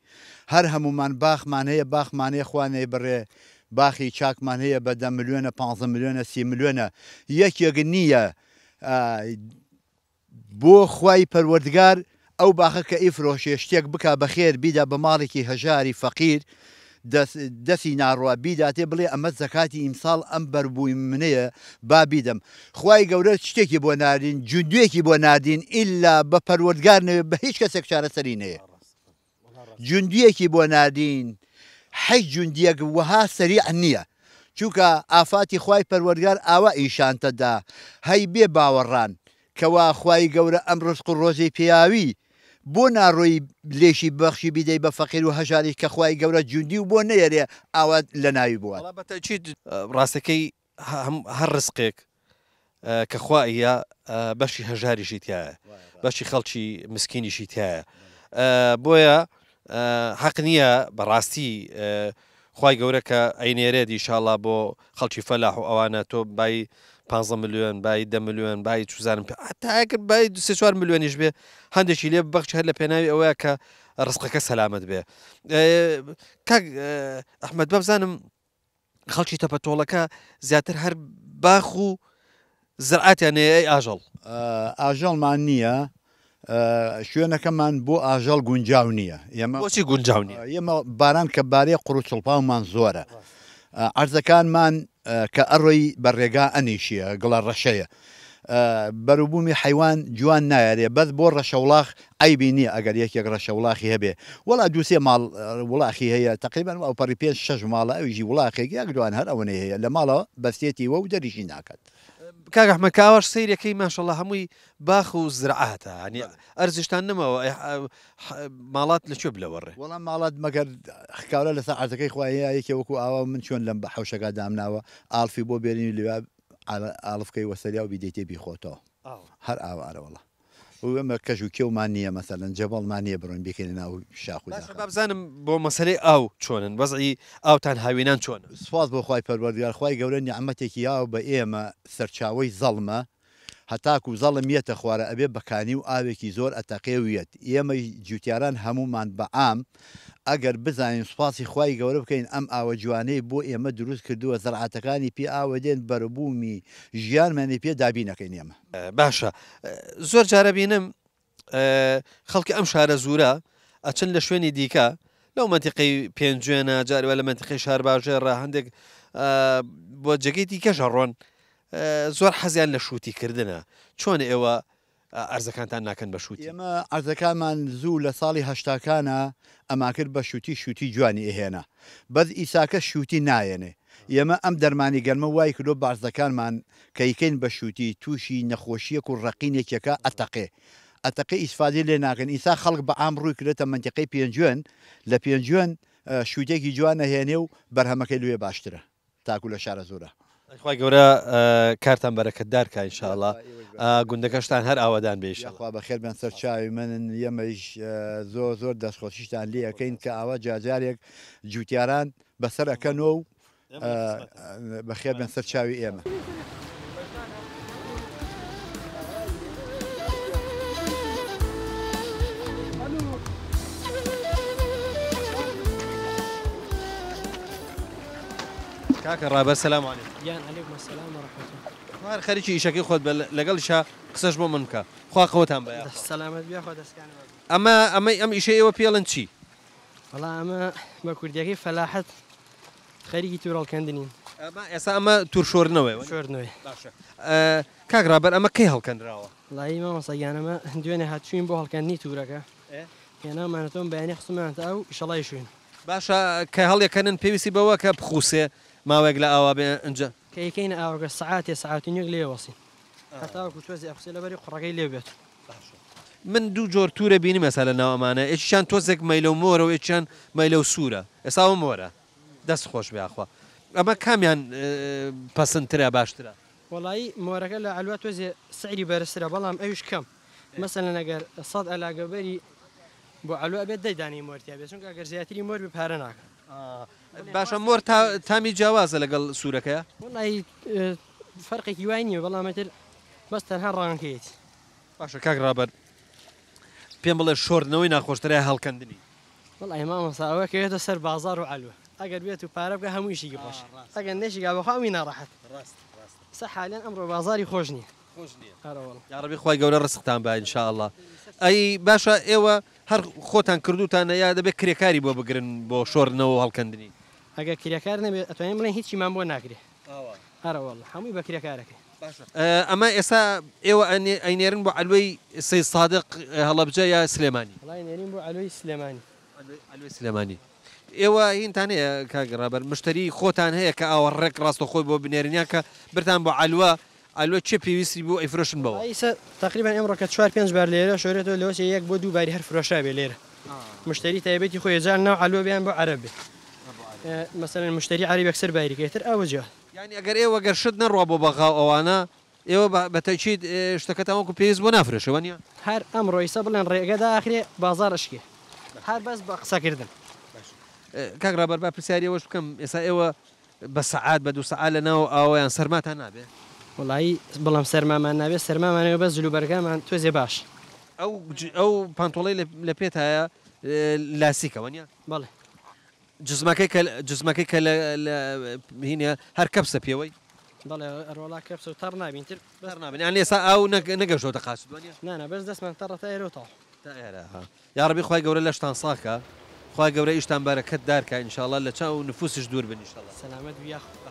هەر هەموومان باخمان هەیە باخمان هەیە خوا نەیبڕێ باخی چاکمان هەیە بە دە ملیۆنە پانزە ملیۆنە سی ملیۆنە یەکێک نییە بۆ خوای پەروەردگار ئەو باخە کە ئیفرۆشێ شتێک بکا بە خێر بیدا بە ماڵێکی هەژاری فەقیر دەس دەسی ناڕوا بیداتێ بڵێ ئەمە زەکاتی ئیمساڵ ئەم بەربووی منەیە با بیدەم خوای گەورە شتێکی بۆ ناردین جوندوێکی بۆ ناردین ئیلا بە پەروەردگار نەوێ بە هیچ کەسێک چارەسەری نەیە. جوندیەکی بۆ ناردین حیچ جوندیەک وەها سەریع نیە چونکە ئافاتی خوای پەروەردگار ئاوا ئیشانتە دا هەی بێ باوەڕان کەوا خوای گەورە ئەم ڕزق و ڕۆزی پێیاوی بۆ ناڕۆی لێشی ببەخشی بیدەی بە فەقیر و هەژاریش کە خوای گەورە جوندی و بۆ نەیەرێ ئاوا لەناوی بوات. وەڵا بە تەئکید ڕاستەکەی هەر ڕزقێک کە خوا ئیە بەشی هەژاریشی تایە بەشی خەڵکی مسکینیشی تایە بۆیە حەق نییە بەڕاستی خی گەورە کە ئەینێرێت ئیشاڵا بۆ خەڵکی فەلاح و ئەوانە تۆ بای 15 ملیۆن بای 10 ملیۆن بای چزانم تاکرد بای 4 ملیۆنیش بێ هەندێکی لێ بەخش هەر لە پێناوی ئەوەیە کە ڕزقەکە سەلامت بێ کاک ئەحمد بەبزانم خەڵکی تەپەتۆڵەکە زیاتر هەر باخ و زرعاتیان هەیە ئەی ئاژەڵ؟ ئاژەڵمان نییە، شوێنەکەمان بۆ ئاژەڵ گونجاو نییە. ئێمە بۆچی گونجاو نییە؟ ئێمە باران کە بارێ قوڕ و چڵپاومان زۆرە. عەرزەکانمان کە ئەڕۆی بە ڕێگا ئەنیشیە، گڵە ڕەشەیە. بەروبوومی حەیوان جوان نایەرێ بەس بۆ ڕەشەوڵاخ عەیبی نیە ئەگەر یەکێک ڕەشەوڵاخی هەبێ وەڵا دوو سێ ماڵ وڵاخی هەیە تەقریبەن ئەوپەڕی پێنج شەش ماڵە ئەویشی وڵاخێک یەک دوان هەر ئەوەنەی هەیە لە ماڵەوە بەستێتیوە و دەریشی ناکات. کاک ئەحمەد کە ئاواش سەیرەکەی ماشەڵا هەمووی باخ و زرعاتە یانی ئەرزشتان نەماوە ئەی ماڵات لە کوێ بلەوەڕێ؟ وەڵا ماڵات مەگەر کابرا لەسەر عەرزەکەی خۆی هەیە یەکێ وەکو ئاوا من چۆن لەم حەوشەکە دامناوە ئاڵفی بۆ بێنین لەوێ ئاڵف کەی وەسەریا و بیدەیتێ بیخۆتەوە هەر ئاوا ئەرە وەڵا. و ئێمە کەژ و کێومان نییە مەسەلەن جەبەڵمان نییە بڕۆین بیکەینە ناو شاخ و باشە داخان. با بزانم بۆ مەسەلەی ئاو چۆنن وەزعی ئاوتان هاوینان چۆنە؟ سوپاس بۆ خوای پەروەردگار خوای گەورە نیعمەتێکی یاوە بە ئێمە سەرچاوەی زەڵمە هەتاکو زەڵم یەتە خوارە ئەبێ بە کانی و ئاوێکی زۆر ئەتەقێ و یەت ئێمەی جوتیاران هەموومان بە عام ئەگەر بزانین سوپاسی خوای گەورە بکەین ئەم ئاوە جوانەی بۆ ئێمە دروست کردووە زەرعاتەکانی پێ ئاوە دێن بەروبوومی ژیانمانی پێ دابین ئەکەین ئێمە. باشە زۆر جارە بینم خەڵکی ئەم شارە زورە ئەچن لە شوێنی دیکە لەو مەنتیقەی پێنجوێنە جاری وا لە مەنتیقەی شارباژێڕە هەندێک بۆ جێگەی دیکەش ئەڕۆن زۆر حەزیان لە شووتی کردنە چۆن ئێوە ئەرزەکانتان ناکەن بە شووتی؟ ئێمە ئەرزەکانمان زوو لە ساڵی هەشتاکانا ئەمانکرد بە شووتی شووتی جوانی ئەهێنا بەس ئیساکە شووتی نایەنێ ئێمە ئەم دەرمانی گەرمە وای کردوە بەعزەکانمان کە ئیکەین بە شووتی تووشی نەخۆشیەک و ڕەقینێکێکە ئەتەقێ ئەتەقێ ئیسفادەی لێ ناکەن ئیسا خەڵک بە عام ڕووی کردۆتە مەنتیقەی پێنجوێن لە پێنجوێن شووتێکی جوان ئەهێنێ و بەرهەمەکەی لوێ باشترە تاکو لە شارەزوورە. خوای گەورە کارتان بەرەکەتدار کا ان شاء اللە گوندەکەشتان هەر ئاوەدان بێ ان شاء اللە. یاخوا بەخێر بێن سەر چاوی منن ئێمەیش زۆر زۆر دەستخۆشیشتان لێ ئەکەین کە ئاوا جاجارێک جوتیاران بەسەر ئەکەنۆ و بەخێر بێن سەر چاوی ئێمە. کاکە ڕابەر سلام علیکم. گیان علیکم السلام و رحمة الله. هەر خەریکی ئیشەکەی خۆت بە لەگەڵیشا قسەش بۆ من بکە خوا قوتان بە یاخوا. سەلامەت بی یاخوا دەستکانت باش. ئەمە ئەمەی ئەم ئیشەی ئێوە پێڵن چی؟ وەڵا ئەمە بە کوردیەکەی فەلاحەت خەریکی تور هەڵکەندنین. ئەمە ئێستا ئەمە تور شۆردنەوەیە وەنیە؟ شۆردنەوەیە. باشە کاک ڕابەر ئەمە کەی هەڵکەندراوە؟ وەڵایی مامۆستا گیان ئەمە دوێنێ هاتچووین بۆ هەڵکەندنی تورەکە هێناومانەتەوە بەیانی خستومانەتە ئاو ئیشەڵای شوین. باشە کە هەڵیەکەنن پێویستی بەوە کە بخوسێ ماوەیەک لە ئاوا بێ ئنجا. کە یکەینە ئاوەکە سەعاتێ سەعات و نیوێک لێ وەسین هەتاوەکو تۆزێ ئەخوسێ لەبەری قوڕەکەی لێ بێت. باشە من دوو جۆر تورە بینیم ئێستا لە ناو ئەمانە یەکیان تۆزێک مەیلەو مۆرە و یەکیان مەیلەو سوورە ئێستا ئەوە مۆرە دەست خۆش بێ یاخوا ئەمە کامیان پەسندترە باشترە؟ وەڵایی مۆرەکە لە عەلوە تۆزێ سعری بەرزترە بەڵام ئەویش کەم مەسەلەن ئەگەر سەد ئەلاگە بەری بۆ عەلوە ئەبێت دەی دانەی مۆر تیا بێت چونکە ئەگەر زیاتری مۆر بێ پارە ناکا. باشە مۆر تامی جیاوازە لەگەڵ سوورەکەیا؟ وەڵایی فەرقێکی وای نییە بەڵام ئیتر بەس تەنها ڕەنگەکەیەتی. باشە کاک ڕابەر پێم بڵێ شۆردنەوەی ناخۆشترە یا هەڵکەندنی؟ وەڵاهی مامۆستا ئەوە کەوێتە سەر بازاڕ و عەلوە ئەگەر بێت و پارە بکا هەموو ئیشێکی خۆشە ئەگەر نەشیکا بەخوا هەمووی ناڕەحەتە ئێستا حالیەن ئەمڕۆ بازاڕی خۆش نییە. خۆش نیە. ئەرەوەڵا. یاڕەبی خوای گەورە ڕزقتان با ان شاء اللە ئەی باشە ئێوە هەر خۆتان کردوتانە یا دەبێت کرێکاری بۆ بگرن بۆ شۆردنەوە و هەڵکەندنی؟ ئەگەر کرێکار نەبێت ئەتوانین بڵێین هیچیمان بۆ ناکرێ. ئەرەوەڵا هەمووی بە کرێکارەکەی. باشە ئەمە ئێستا ئێوە ئەینێرن بۆ عەلوەی سەید سادق هەڵەبجە یا سلێمانی؟ وەڵا ئەینێرین بۆ عەلوەی سلێمانی. عەلوەی سلێمانی. ئێوە هینتان هەیە کاک ڕابەر مشتەری خۆتان هەیە کە ئاوە ڕێک ڕاستەوخۆی بۆ بنێرن یان کە برتان بۆ عەلوە عەلوە کێ پێویستی بوو ئەیفرۆشن بەوە؟ وەڵا ئیسە تەقریبەن ئێمڕۆ کە چوار پێنج بار لێرە شۆرێتەوە لەوەچێ یەک بۆ دوو باری هەر فرۆشرا بێ لێرە مشتەری تایبەتی خۆی جا ناو عەلوە بێ یان بۆ عەرەب بێ مەسەلەن مشتەری عەرەب یەکسەر باری کە ئیتر ئەوە جیا. یانی ئەگەر ئێوە گەر شت نەڕوا بۆ بەغا و ئەوانە ئێوە بە تەئکید شتەکەتان وەکو پێویست بۆ نافرۆشێ وانیە؟ هەر ئەمڕۆ ئیسە بڵێن ڕێگە داخرێ بازاڕ ئەشکێ هەر بەس بە قسە کردن. کاک ڕابەر با پرسیاری ئەوەش بکەم ئێستا ئێوە بە سەعات بە دوو سەعات لە ناو ئاوە یان سەرماتان نابێ؟ وەڵایی بەڵام سەرمامان نابێ سەرمامان هەیە بەس جلوبەرگامان تۆزێ باش. ئەو ئەو پانتۆڵەی لە پێتایە لاسیکە وەنیە؟ بەڵێ. جزمەکەی کە جزمەکەی کە لە لە هینە هەر کەپسە پێوەی؟ بەڵێ ئەروەڵا کەپسە و تەڕ نابین تر بەس تەڕ نابن یانی ئێستا ئاو نەگەشتۆتە قاچت وەنیە؟ نا نا بەس دەستمان تەڕە تا ئێرە و تەواو. تا ئێرە ها یاڕەبی خوای گەورە لەشتان ساغ کا خوای گەورە ئیشتان بەرەکەت دار کا ان شاءاللە لە چاو نفوسیش دوور بن ان شاءاللە. سەلامەت بی یاخوا.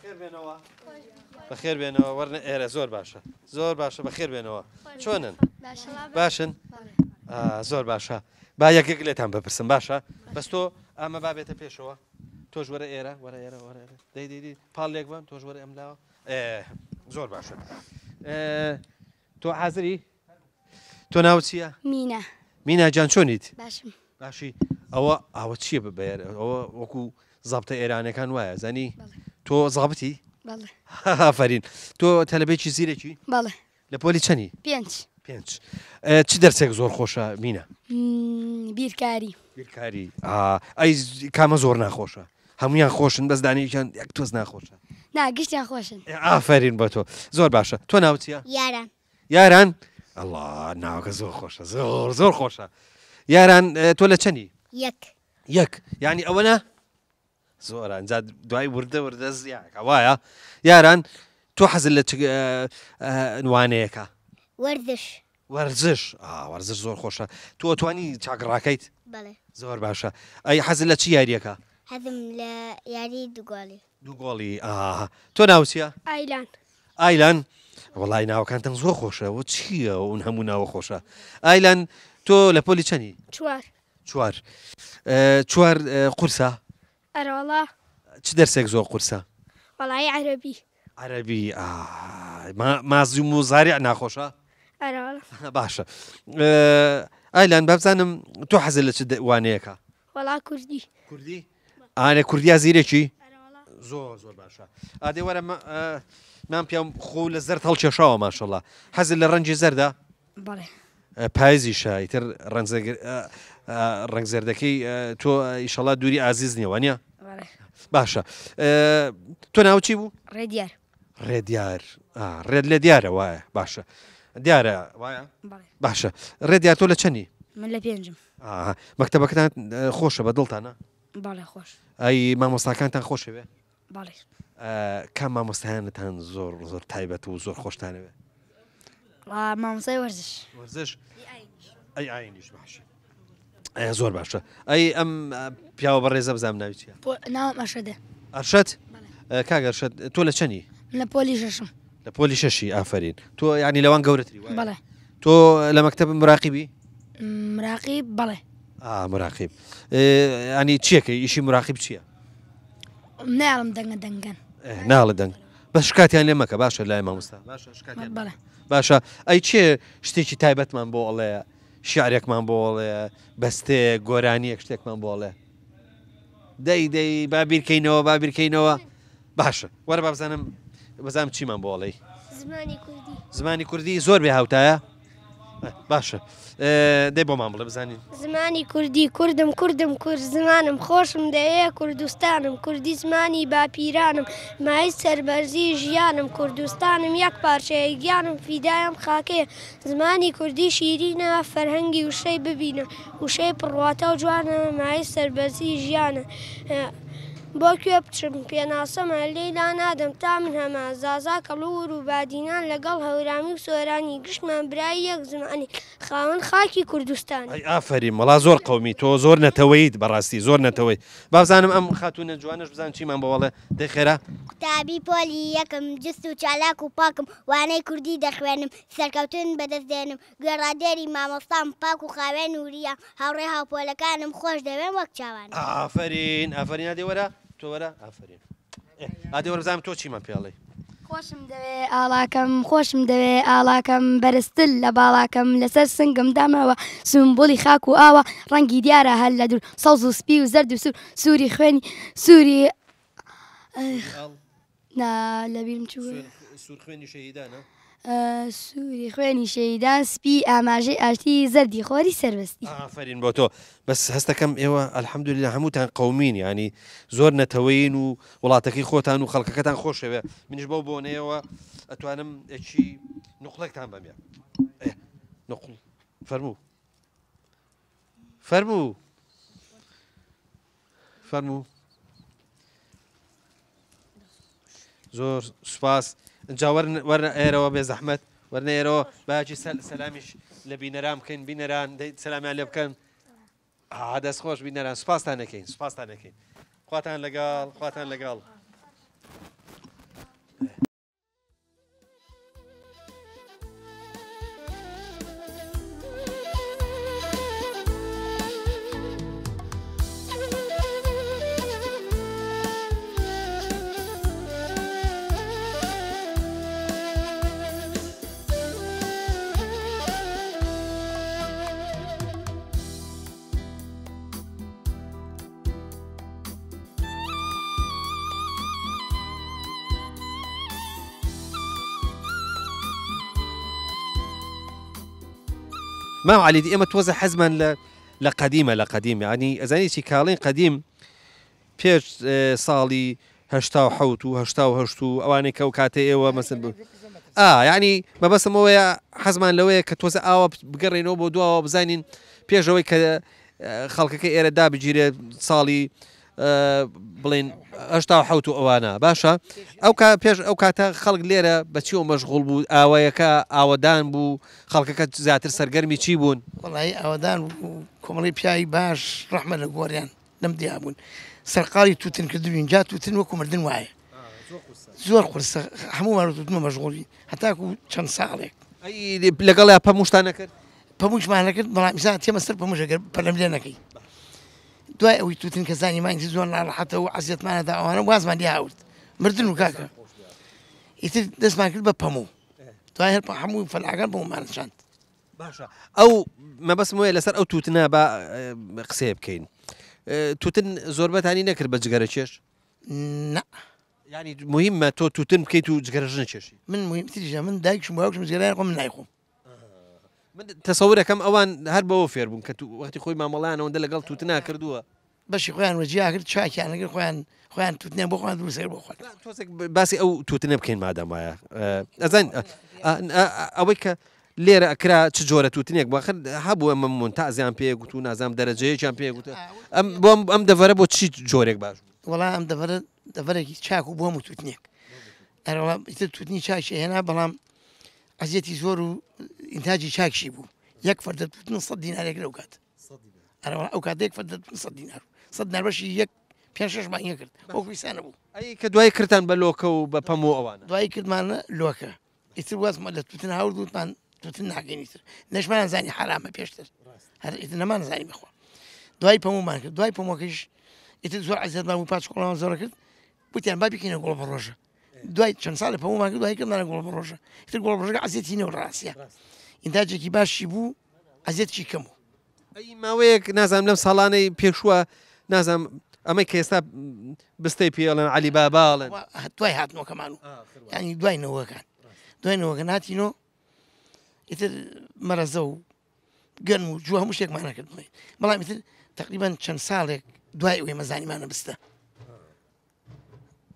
بەخێر بێنەوە بەخێر بێنەوە وەرنە ئێرە زۆر باشە زۆر باشە بەخێر بێنەوە چۆنن باشن زۆر باشە با یەکێک لێتان بپرسم باشە بەس تۆ ئەمە بابێتە پێشەوە تۆش وەرە ئێرە وەرە ئێرە وەرە دەی دەی پاڵ لێک بن تۆش وەرە ئەم لاوە زۆر باشە تۆ حازری تۆ ناوت چییە؟ مینا. مینا جان چۆنیت؟ باشم. باشی ئەوە ئاوە چییە ببەر ئەوە وەکو زابتە ئێرانەکان وایە زانی تۆ زابتی؟ بەڵێ. ئافەرین تۆ تەلەبێکی زیرەکی؟ بەڵێ. لە پۆلی چەنی؟ پێنج. پێنج. چ دەرسێک زۆر خۆشە مینا؟ بیرکاری. بیرکاری ئەی کامە زۆر ناخۆشە؟ هەمویان خۆشن بەس دانەیەکیان یەک تۆز ناخۆشە. نا گشتیان خۆشن. ئافەرین بۆ تۆ زۆر باشە تۆ ناوت چییە؟ یاران. یاران ئەڵا ناوەکە زۆر خۆشە زۆر زۆر خۆشە یاران تۆ لە چەنی؟ یەک. یەک یعنی ئەوە نا زۆر ئەنجا دوای وردە وردە زیاکە وایە یاران تۆ حەزت لە چ وانەیەکە؟ وەرزش. وەرزش وەرزش زۆر خۆشە تۆ توانی چاک ڕاکەیت؟ بەڵێ. زۆر باشە ئەی حەزت لە چ یاریەکە؟ حەزم لە یاری دووگۆڵی. دووگۆڵی ئاها تۆ ناوت چییە؟ ئایلان. ئایلان وەڵای ناوەکانتان زۆر خۆشە وە چییە ئەون هەموو ناوە خۆشە ئایلان تۆ لە پۆلی چەنی؟ چوار. چوار چوار قورسە؟ ئەرەوەڵا. چ دەرسێک زۆر قورسە؟ وەڵایی عەرەبی. عەرەبی مازی و موزاریع ناخۆشە؟ ئەرەوەڵا. باشە ئایلان بابزانم تۆ حەزت لە چ وانەیەکە؟ وەڵا کوردی. کوردی؟ ئانە کوردیا زیرەکی؟ زۆر زۆر باشە ئادێ وەرە مام پیاوم خۆ لە زەرد هەڵکێشاوە ماشەڵا حەزت لە ڕەنگی زەردە؟ بەڵێ. پایزیشە ئیتر ڕەنگ زەردەکەی تۆ ئیشەڵا دووری ئازیز نییە وانە؟ باشە تۆ ناو چی بوو؟ ڕێدیار. ڕێدیار ڕێت لێ دیارە وایە باشە دیارە وایە باشە ڕێدیار تۆ لە چەنی؟ من لە پێنجم. مەکتەبەکەتان خۆشە بە دڵتانە؟ بەڵێ خۆش. ئەی مامۆستاکانتان خۆشەوێ؟ بەڵێ. کام مامۆستایانتان زۆر زۆر تایبەت و زۆر خۆشتانەوێ؟ مامۆستای وەرزش. وەرزش؟ ئەی ئاینیش باشە. زۆر باشە ئەی ئەم پیاوە بەڕێزە بزانم ناوی چییە؟ ناوم ئەرشەدە. ئەرشەد؟ کاک ئەرشەد تۆ لە چەنی؟ لە پۆلی شەشم. لە پۆلی شەشی ئافەرین تۆ یعنی لەوان گەورەتری وایە؟ بەڵێ. تۆ لە مەکتەب مراقیبی؟ مراقیب بەڵێ. ئا مراقیب ینی چیەکەی ئیشی مراقیب چییە؟ ناڵم دەنگە دەنگەن. ناڵە دەنگ بەس شکاتیان لێ مەکە باشە لای مامۆستا باشە شکاتیان بەڵێ. باشە ئەی چێ شتێکی تایبەتمان بۆ ئەڵێ شیعرێکمان بۆ ئەڵێ بەستەیەک گۆرانیەک شتێکمان بۆ ئەڵێ دەی دەی با بیرکەینەوە با بیرکەینەوە باشە وەرە با بزانم بزانم چیمان بۆ ئەڵێی زمانی کوردی زمانی کوردی زۆر بێ هاوتایە باشە دەی بۆمان بڵێ بزانین. زمانی کوردی کوردم کوردم کورد زمانم خۆشم دەوێ کوردستانم کوردی زمانی باپیرانم مایەی سەربەرزی ژیانم کوردستانم یەک پارچەیە گیانم فیدای ئەم خاکەیە زمانی کوردی شیرینە فەرهەنگی وشەی ببینە وشەی پڕواتا و جوانە مایەی سەربەرزی ژیانە بۆ کوێ بچم پێناسەمە لێی لانادەم تا من هەمە زازا کەڵوور و بادینان لەگەڵ هەورامی و سۆرانی گشتمان برای یەک زمانین خاوەن خاکی کوردستانین. ئەی ئافەرین وەڵا زۆر قەومی تۆ زۆر نەتەوەیت بەڕاستی زۆر نەتەوەی بابزانم ئەم خاتوونە جوانەش بزانم چیمان بۆ ئەڵێ دەی خێرا. قوتابی پۆلی یەکم جست و چالاک و پاکم وانەی کوردی دەخوێنم سەرکەوتن بەدەست دێنم گوێڕادێری مامۆستام پاک و خاوێن و وریام هاوڕێ هاوپۆلەکانم خۆش دەوێن وەک چاوانم. ئافەرین ئافەرین ئادێ وەرە تۆ وەرە ئافەرین ئێ ئادێ وەرە بزانم تۆ چیمان پێ ئەڵێی. خۆشم دەوێ ئاڵاکەم خۆشم دەوێ ئاڵاکەم بەرزتر لە باڵاکەم لەسەر سنگم داماوە سومبولی خاک و ئاوە ڕەنگی دیارە هەر لە دوور سەوز و سپی و زەرد و سوور سووری خوێنی سووری نا لەبیرم چوو. سوور خوێنی شەهیدانە؟ سووری خوێنی شەهیدان سپی ئاماژەی ئاشتی زەردی خۆری سەربەستی. ئافەرین بۆ تۆ بەس هەستەکەم ئێوە الحمدللە هەمووتان قەومین یانی زۆر نەتەوەیین و وڵاتەکەی خۆتان و خەڵکەکەتان خۆشەوێ منیش بەو بۆنەیەوە ئەتوانم یەکی نوقڵێکتان بەمێ نوقڵ فەرموو فەرموو فەرموو زۆر سوپاس ئینجا وەرن وەرنە ئێرەوە بێ زەحمەت وەرنە ئێرەوە باجی سەلامیش لە بینەران بکەین بینەران دەی سەلامیان لێ بکەن ئا دەست خۆش بینەران سوپاستان دەکەین سوپاستان دەکەین خواتان لەگەڵ خواتان لەگەڵ. مام عەلی ئێمە تۆزە حەزمان لە لە قەدیمە لە قەدیم یعنی ئەزانی چی کاڵین قەدیم پێش ساڵی 87 و 88 و ئەوانەی کە ئەو کاتە ئێوە مەسن بوو ئا یعنی مەبەستم ئەوەیە حەزمان لەوەیە کە تۆزە ئاوە بگەڕێنەوە بۆ دواوە بزانین پێشەوەی کە خەڵکەکە ئێرە دابگیرێت ساڵی بڵێن 87 و ئەوانە باشە ئەو کا پێش ئەو کاتە خەڵک لێرە بەچیەوە مەشغوڵ بوو ئاوایەکە ئاوەدان بوو خەڵکەکە زیاتر سەرگەرمی چی بوون؟ وەڵایی ئاوەدان بوو کۆمەڵی پیاوی باش ڕەحمە لە گۆڕیان لەم دیا بوون سەرقاڵی توتن کردبین جا توتن وەکو مردن وایە زۆر قورسە هەموومان توتنە مەشغوڵی هەتاکو چەند ساڵێک ئەی لەگەڵیا پەمووشتان نەکرد؟ پەمووشمان نەکرد بەڵام ئیسا تێمە سەر پەمووش ئەگەر پەلەم لێ نەکەی دوای ئەوەی توتن کە زانیمان ئیتر زۆر ناڕەحەتە و عەزیەتمانە دا ئەوانە وازمان لێ هاورد مردن و کاکە ئیتر دەستمان کرد بە پەموو دوای هەر هەموو فەلاکان بۆمان چاند. باشە ئەو مەبەستم وەیە لەسەر ئەو تووتنە با قسەیە بکەین تووتن زۆربەتانی نەکرد بە جگەرە کێش؟ نا. یعنی مهمە تۆ تووتن بکەیت و جگەرەش نەکێشی؟ من مهمتریشە من دایکشم باوکشم جگەرەیان خۆم من نایخۆم. من تەسەورەکەم ئەوان هەر بەوە فێر بوون کە وەختی خۆی مامەڵەیان ئەوەندە لەگەڵ تووتنا کردووە. بەشی خۆیان وەجیا کرد چاکیان لەگەر خۆیان خۆیان تووتنیان بۆ خۆیان دروست کرد بۆ خۆیان. تۆزێک باسی ئەو تووتنە بکەین مادام وایە ئەزان ئەوەی کە لێرە ئەکرا چ جۆرە تووتنێک بوو ئەخر هەبوو ئەمە مونتازیان پێ گوت و نازانم دەرەجەیەکیان پێ گوت ئەم بۆ ئەم دەڤەرە بۆ چی جۆرێک باش بوو؟ وەڵا ئەم دەڤەرە دەڤەرێکی چاک و بۆ هەموو تووتنێک ئەرەوە ئیتر تووتنی چاکی هێنا بەڵام ئەزیەتی زۆر و ئینتاجی چاکشی بوو یەک فەردە تووتن 100 دینارێک لەو کات ئەرەوە ئەو کات یەک فەردە تووتن 100 دینار 100 دینار بەشی یەک پێ شەش مانگە کرد وەکو ئیسانە بوو. ئەی کە دوای کردتان بە لۆکە و بە پەموو ئەوانە؟ دوایی کردمانە لۆکە ئیتر وازمان لە تووتن هاورد وتمان تووتن ناکەین ئیتر نەشمان زانی حرامە پێشتر هەر ئیتر نەمان زانی بخوا دوای پەموومان کرد دوای پەمۆکەش ئیتر زۆر عەزیەتمان بوو پاچ کۆڵان زۆر کرد وتیان با بیکەینە گوڵە بە ڕۆژە دوای چەند ساڵێ پەموومان کرد دوای کردمانە گوڵە بە ڕۆژە ئیتر گوڵە ڕۆژەکە عەزیەتی نەبوو ڕاستیە ئینتاجێکی باشی بوو عەزیەتێکی کەم بوو. ئەی ماوەیەک نازانم لەم ساڵانەی پێشووە نازانم ئەمەی کە ئێستا بستەی پێ ئەڵێن عەلی بابا ئەڵێن. دوای هاتنەوەکەمان و یانی دوای نەوەکان دوای نەوەکان هاتینۆ ئیتر مەرەزە و گەنم و جوو هەموو شتێکمان نەکرد بەڵام ئیتر تقریبان چەند ساڵێک دوای ئەوەی مەزانیمانە بستە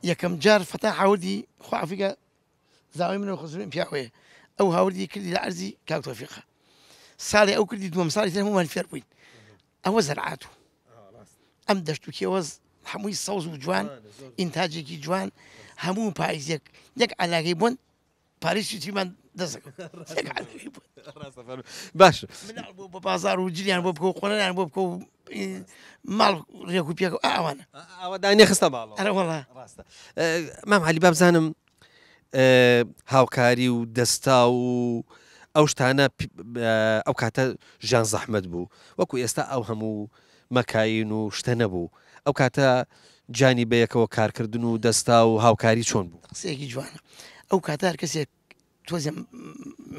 یەکەم جار فەتا هاوردی خوافیکە زاوای منەوە خزمم پیاوەیە ئەو هاوردی کردی لە عەرزی کاک تۆفیقە ساڵی ئەو کردی دووەم ساڵی تر هەموومان فێر بووین ئەوە زەرعات و ئەم دەشت و کێوەز هەمووی سەوز و جوان ئینتاجێکی جوان هەموو پایزێک یەک علاگەی بۆن پاریس تیمان دەسەکەوت باش مناڵ بۆ بە بازار و جلیان بۆ بکە و قۆنیان بۆ بکە و ماڵ ڕێک و پێک ئەوانە ئاوەدانی خستە باڵ ئەرە وەڵا ڕاستە مام عەلی با بزانم هاوکاری و دەستا و ئەو شتانە ئەو کاتە ژیان زەحمەت بوو وەکو ئێستا ئەو هەموو مەکاین و شتە نەبوو ئەو کاتە گیانی بەیەکەوە کارکردن و دەستا و هاوکاری چۆن بوو؟ قسەیەکی جوانە ئەو کاتە هەر کەسێک تۆزێ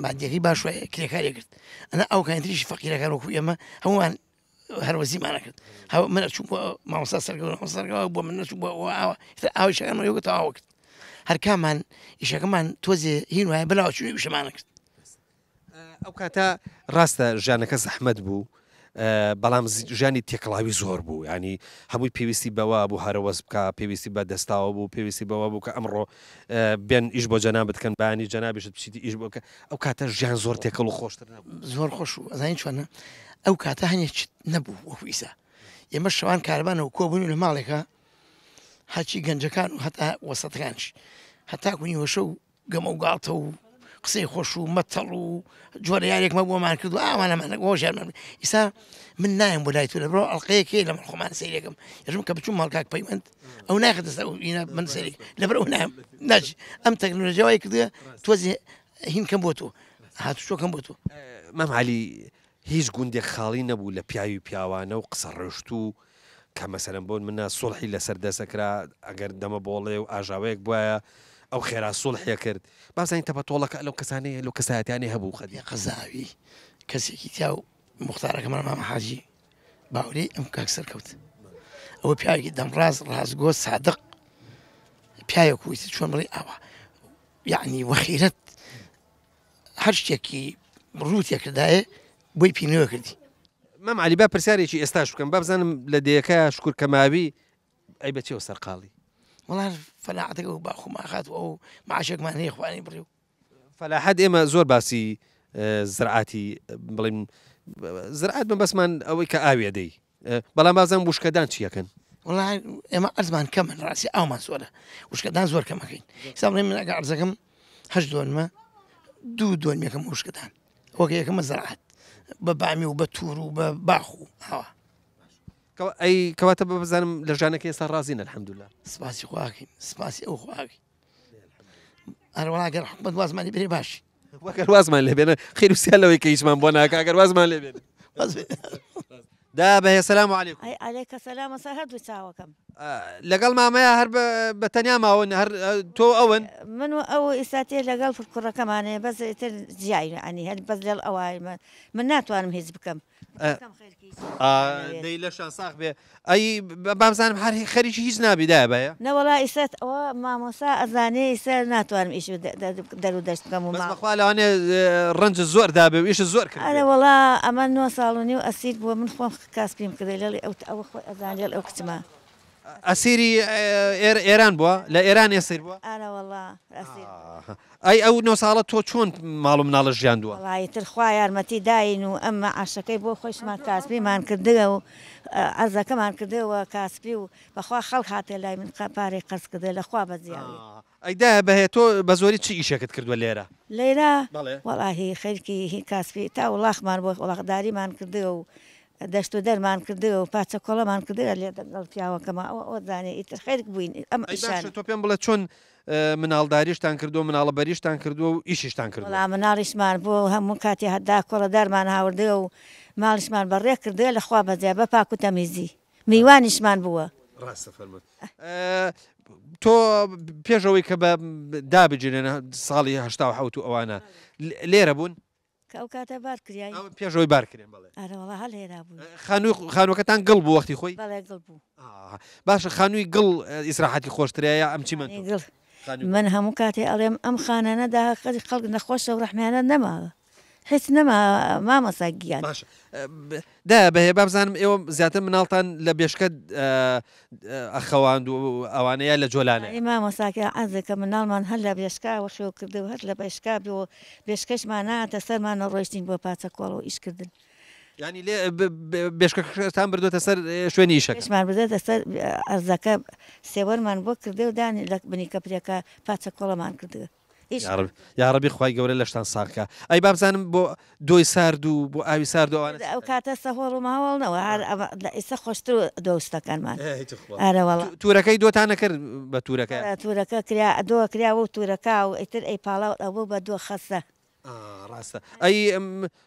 مادیەکەی باش وایە کرێکاری کرد ئەنا ئەو کاتریش فەقیرەکان وەکو ئێمە هەمووان هەروەزیمانە کرد هەو من ئەچوو بۆ مامۆستا سەرگەوە مامۆستا سەرگەوە بۆ من نەچوو بۆ ئەوە ئاوە ئیتر ئاوی شەکەمان یەکە تەواو کرد هەرکامان ئیشەکەمان تۆزێ هین وایە بەلاوە چووی ئیشەمانە کرد ئەو کاتە ڕاستە ژیانەکە زەحمەت بوو بەڵام ژیانی تێکەڵاوی زۆر بوو ینی هەمووی پێویستی بەوە بوو هەرەوەز بکە پێویستی بە دەستاوە بوو پێویستی بەوە بوو کە ئەمڕۆ بێن ئیش بۆ جەنابت کەن بانی جەنابیشت بچیتی ئیش بۆ کە ئەو کاتە ژیان زۆر تێکەڵ و خۆشتر نەبوو. زۆر خۆش و ئەزانی چۆنە ئەو کاتە هەنێ چت نەبوو وەکو ئیسا ئێمە شەوان کارەبانەوە کۆبوون لە ماڵێکە هەرچی گەنجەکان و هەتا وەسەتەکانش هەتاکو نیوەشە و گەمە و گاڵتە و قسەی خۆش و مەتەڵ و جۆرە یارێکمە بۆمان کرد و ئاوانەمان ۆژیانمان ئیسا من نایم بۆ لای تو لە بڕۆ ئەڵلقەیەک هەیە لە من خۆمان سەیرێکم یەژم کە بچوم ماڵ کاک پەیوەند ئەو ناخە دەست ئەو ئینە من سەیرێک لەبەر ئەو نایم ناچ ئەم تەکنۆلۆژیا وای کردووە تۆزێ هین کەم بۆ تۆ هاتوچۆ کەم بۆ تۆ. مام عەلی هیچ گوندێک خاڵی نەبوو لە پیاوی پیاوانە و قسە ڕۆشتوو کە مەسەلەن بۆ نمونە سوڵحی لەسەر دەست ئەکرا ئەگەر دەمە بۆڵێ و ئاژاوەیەک بوایە ئەو خێرا سوڵحی ئەکرد با بزانین تەپە تۆڵەکە لەو کەسانەی لەو کەسایەتیانەی هەبوو خەدیجە. قەزاوی کەسێکی تیا و موختارەکەمان مامە حاجی باوری ئەم کاک سەرکەوت ئەوە پیاوێکی دەمڕاست ڕاستگۆ سادق پیاوێک ویستی چۆن بڵێ ئاوا یعنی وەخیرەت هەر شتێکی ڕووتێکردایە بۆی پینەوە کردی. مام عەلی با پرسیارێکی ئێستاش بکەم با بزانم لە دێیەکە شوکر کەماوی ئەی بە چیەوە سەرقاڵی؟ وەڵا فەلاحەتەکە و باخ و ماخات و ئەو معاشێکمان هەیە خوانی بڕی و. فەلاحەت ئێمە زۆر باسی زرعاتی بڵێن زرعات مەبەستمان ئەوەی کە ئاوی ئەدەی بەڵام بازم وشکەدان چیەکەن؟ وەڵا ئێمە عەرزمان کەمن ڕاستی ئاومان زۆرە وشکەدان زۆر کەمەکەین ئێستا بڵێ من ئەگەر عەرزەکەم هەشت دۆنمە دوو دۆنمێکم وشکەدان وەکە یەکەمە زەرعات بە بامی و بە تور و بە باخ و ئاوا. ئەی کەواتە بزانم لە ژانەکە ئێستا ڕازین الحمدلله. سپاسی خواکەین سپاسی ئەو خواکەین هەروەها گەر حکومەت وازمان لێ بێنێ باشی. وەگەر وازمان لێ بێنە خیر و سیا لەوەی کە هیچمان بۆ ناکا گەر وازمان لێ بێنێ. دا بەهێ سلام علیکم. ئەی علیک سلام سەر هەردوو چاوەکەم. لەگەڵ مامەیە هەر بە تەنیا ماون هەر تۆ ئەون؟ من و ئەو ئیستا تێ لەگەڵ کوڕەکەمانێ بەس ئیتر جیاین یانی هەر بەس لەڵ ئەوای من ناتوانم هیچ بکەم. دەی لەشان ساغ بێ ئەی بابزانم هەر خەریکی هیچ نابی دایە بایە؟ نەوەڵا ئیستا ئەوە مامۆستا ئەزانێ ئیستا ناتوانم ئیش دەر و دەشت بکەم و بەس بەخوا لەوانەیە ڕەنجت زۆر دابێ و ئیشت زۆر کردبێ. ئەرێ وەڵا ئەمە 9 ساڵ و نیو ئەسیر بووە من خۆم کاسپیم کردێ لەڵی ئەو ئەوە خۆی ئەزانێ لەڵ ئەو کچمە. ئەسیری ئێران بووە؟ لە ئێران ئێسیر بووە؟ ئەرە وەڵا ئەسیر بووە. ئەی ئەو 9 ساڵە تۆ چۆن ماڵ و مناڵت ژیاندووە؟ وەڵا ئیتر خوا یارمەتی داین و ئەم مەعاشەکەی بۆ خۆیشمان کاسپیمان کردووە و عەرزەکەمان کردووە کاسپی و بەخوا خەڵک هاتە لای من پارەی قەرز کردووە لە خوا بەزیاوی. ئەی دایە بەهێ تۆ بە زۆری چ ئیشێکت کردووە لێرە؟ لێرە؟ بەڵێ. وەڵاهی خەریکی هی کاسپی تا وڵاخمان بۆ وڵاخداریمان کردووە و دەشت و دەرمان کردووە و پاچە کۆڵەمان کردووە لێ دەگەڵ پیاوەکەما ئەوە ئەوە زانێ ئیتر خەریک بووین ئەم ئەی ئیشانە. باشە تۆ پێم بڵێ چۆن مناڵداریشتان کردووە مناڵەبەریشتان کردووە و ئیشیشتان کردووە؟ وەڵا مناڵیشمان بۆ هەموو کاتێ هەتا کۆڵەدارمان هاوردووە و ماڵیشمان بەڕێ کردووە لە خوا بەزیا بە پاک و تەمیزی میوانیشمان بووە. ڕاستە فەرمووت. تۆ پێش ئەوەی کە بە دابگیرێن ساڵی 87 و ئەوانە لێرە بوون؟ کە ئەو کاتە بار کریاین. پێش ئەوەی بار کرێن بەڵێ. ئەرە وەڵا هەر لێرا بووین. خانووی خانووەکەتان گڵ بوو وەختی خۆی؟ بەڵێ گڵ بوو. باشە خانووی گڵ ئیسراحەتی خۆشترە یا ئەم چیمەنتۆ؟ گڵ. من هەموو کاتێ ئەڵێم ئەم خانانە داخر خەڵک نەخۆشە و ڕەحمیانە نەماوە. هیچ نەما مامۆستا گیان. باشە دایە بەهێ با بزانم ئێوە زیاتر مناڵتان لە بێشکە ئەخەواند و ئەوانە یا لە جۆلانە؟ ئەی مامۆستا گیان عەرزە کە مناڵمان هەر لە بێشکا وەخێو کردو هەر لە بێشکا بۆ بێشکەشمان نەهاتە سەرمان ڕۆیشتین بۆ پاچە کۆڵ و ئیش کردن. یانی لێ بێشکەکەتان بردۆتە سەر شوێنی ئیشەکە؟ بێشمان بردۆتە سەر ئەرزەکە سێوەرمان بۆ کردێ و دانی لە بنی کەپرێکە پاچە کۆڵەمان کردوە. یاڕەبی خوای گەورە لەشتان ساغ کا ئەی بابزانم بۆ دۆی سارد و بۆ ئاوی سارد و ئەوانە ئەو کاتە سەهۆڵ و ماوەڵ نەوە هەر لە ئیسە خۆشتر و دۆستەکانمان ئارە وەڵا تورەکەی دۆتان نەکرد بە تورەکە تورەکە کرا دۆ کرا و تورەکە و ئیتر ئەی پاڵاو ئەبوو بە دۆ خەسە ڕاستە ئەی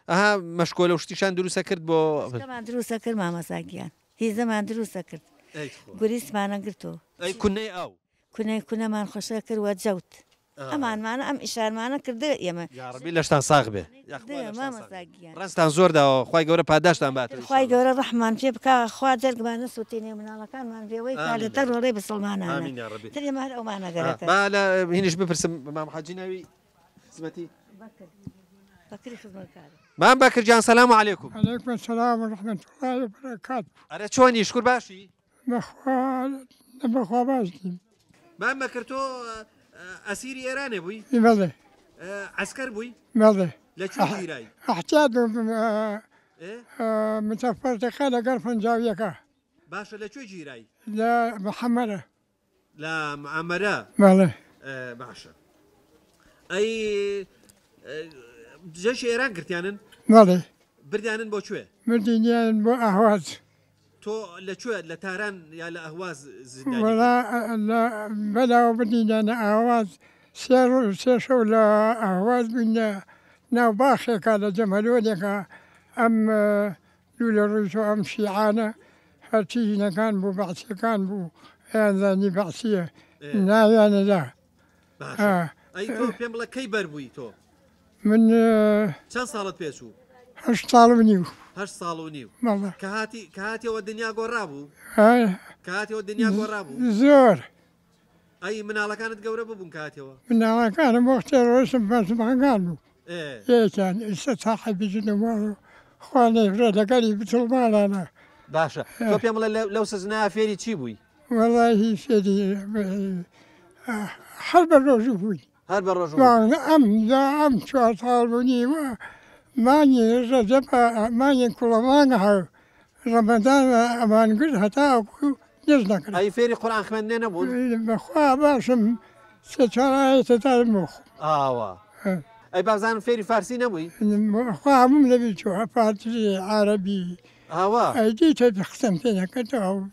ئەها مەشکۆلە و شتیشان دروستە کرد بۆ مەشکەمان دروستە کرد مامەسا گیان هیزەمان دروستە کرد گوریسمانە گرتۆ ئەی کونەی ئاو کونەی کونەمان خۆشە کرد وە جەوت ئەمانمانە ئەم ئیشارمانە کردە ئێمە. یاڕەبی لەشتان ساغ بێ یاخوا لەشتان ساغ بێ ڕەنجتان زۆر داوە خوای گەورە پاداشتان باتەوە خوای گەورە ڕەحممان پێ بکا خوا جەرگمان نەسوتێنێ مناڵەکانمان بێوەی کا لە دەر ڕێ بسڵمانانە ئامین یاڕەبی تر ئێمە هەر ئەومانە گەرەکە با لە هینیش بپرسم مام حاجی ناوی خزمەتی بەکر بەکری خزمەتکارە مام بەکر گیان سلام علیکم. علیکم السلام و رحمة اللە و برکاته. ئەرێ چۆنی شکور باشی؟ بەخوا بەخوا باش نیم. مام بەکر تۆ ئەسیری ئێرانێ بووی؟ بەڵێ. عەسکەر بووی؟ بەڵێ. لە کوێ گیرای؟ ئەحتیات بووم متەفەرقە لەگەڵ پەنجاویەکە. باشە لە کوێ گیرای؟ لە محەمەرە. لە معەمەرە؟ بەڵێ. باشە ئەی جەیشی ئێران گرتیانن؟ بەڵێ. بردیانن بۆ کوێ؟ بردینیان بۆ ئەهواز. تۆ لە کوێ لە تاران یا لە ئەهواز زیندانی بووی؟ وەڵا لە بەلاوە بردینیانە ئەهواز سێ ڕۆژ سێ شەو لە ئەهواز بووین لە ناو باخێکا لە جەمەلۆنێکا ئەم لوولە ڕیش و ئەم شیعانە هەرچی ژنەکان بوو بەعسیەکان بوو ئەیانزانی بەعسیە ناویانە دا. باشە ئەی تۆ پێم بڵێ کەی بەر بووی تۆ؟ من چەند ساڵت پێ چوو؟ هەشت ساڵ و نیو. هەشت ساڵ و نیو. بەڵێ. کە هاتی کە هاتیەوە دنیا گۆڕا بوو؟ کە هاتیەوە دنیا گۆڕا بوو؟ زۆر. ئەی مناڵەکانت گەورە ببوون کە هاتیەوە؟ مناڵەکانم وەختێ ڕۆیشتم پێنج مانگان بوو. یەکیان ئیستا ساحێبی ژن و ماڵ و. خوا نەیفرێ لەگەری بتڵمانانە. باشە تۆ پێم بڵێ لەو سزنایە فێری چی بووی؟ وەڵاهی فێری هەر بە ڕۆژوو بووین. هەر بە ڕۆژوو بووی. ئەم دا ئەم چوار ساڵ و نیوە مانگی ڕەجەب مانگی کوڵەمانگ هەو ڕەمەزان ئەمان گرت هەتاوەکو نوێژ نەکرا. ئەی فێری قورئان خوێندنێ نەبوون؟ بەخوا باشم سێ چوار ئایەتە دارم بۆ خۆم. ئاوا. ئەی بابزانم فێری فارسی نەبووی؟ خوا هەمووم لەبیر چووە فارسی عارەبی. ئاوا. ئەی دیتە قسەم پێ نەکردەوە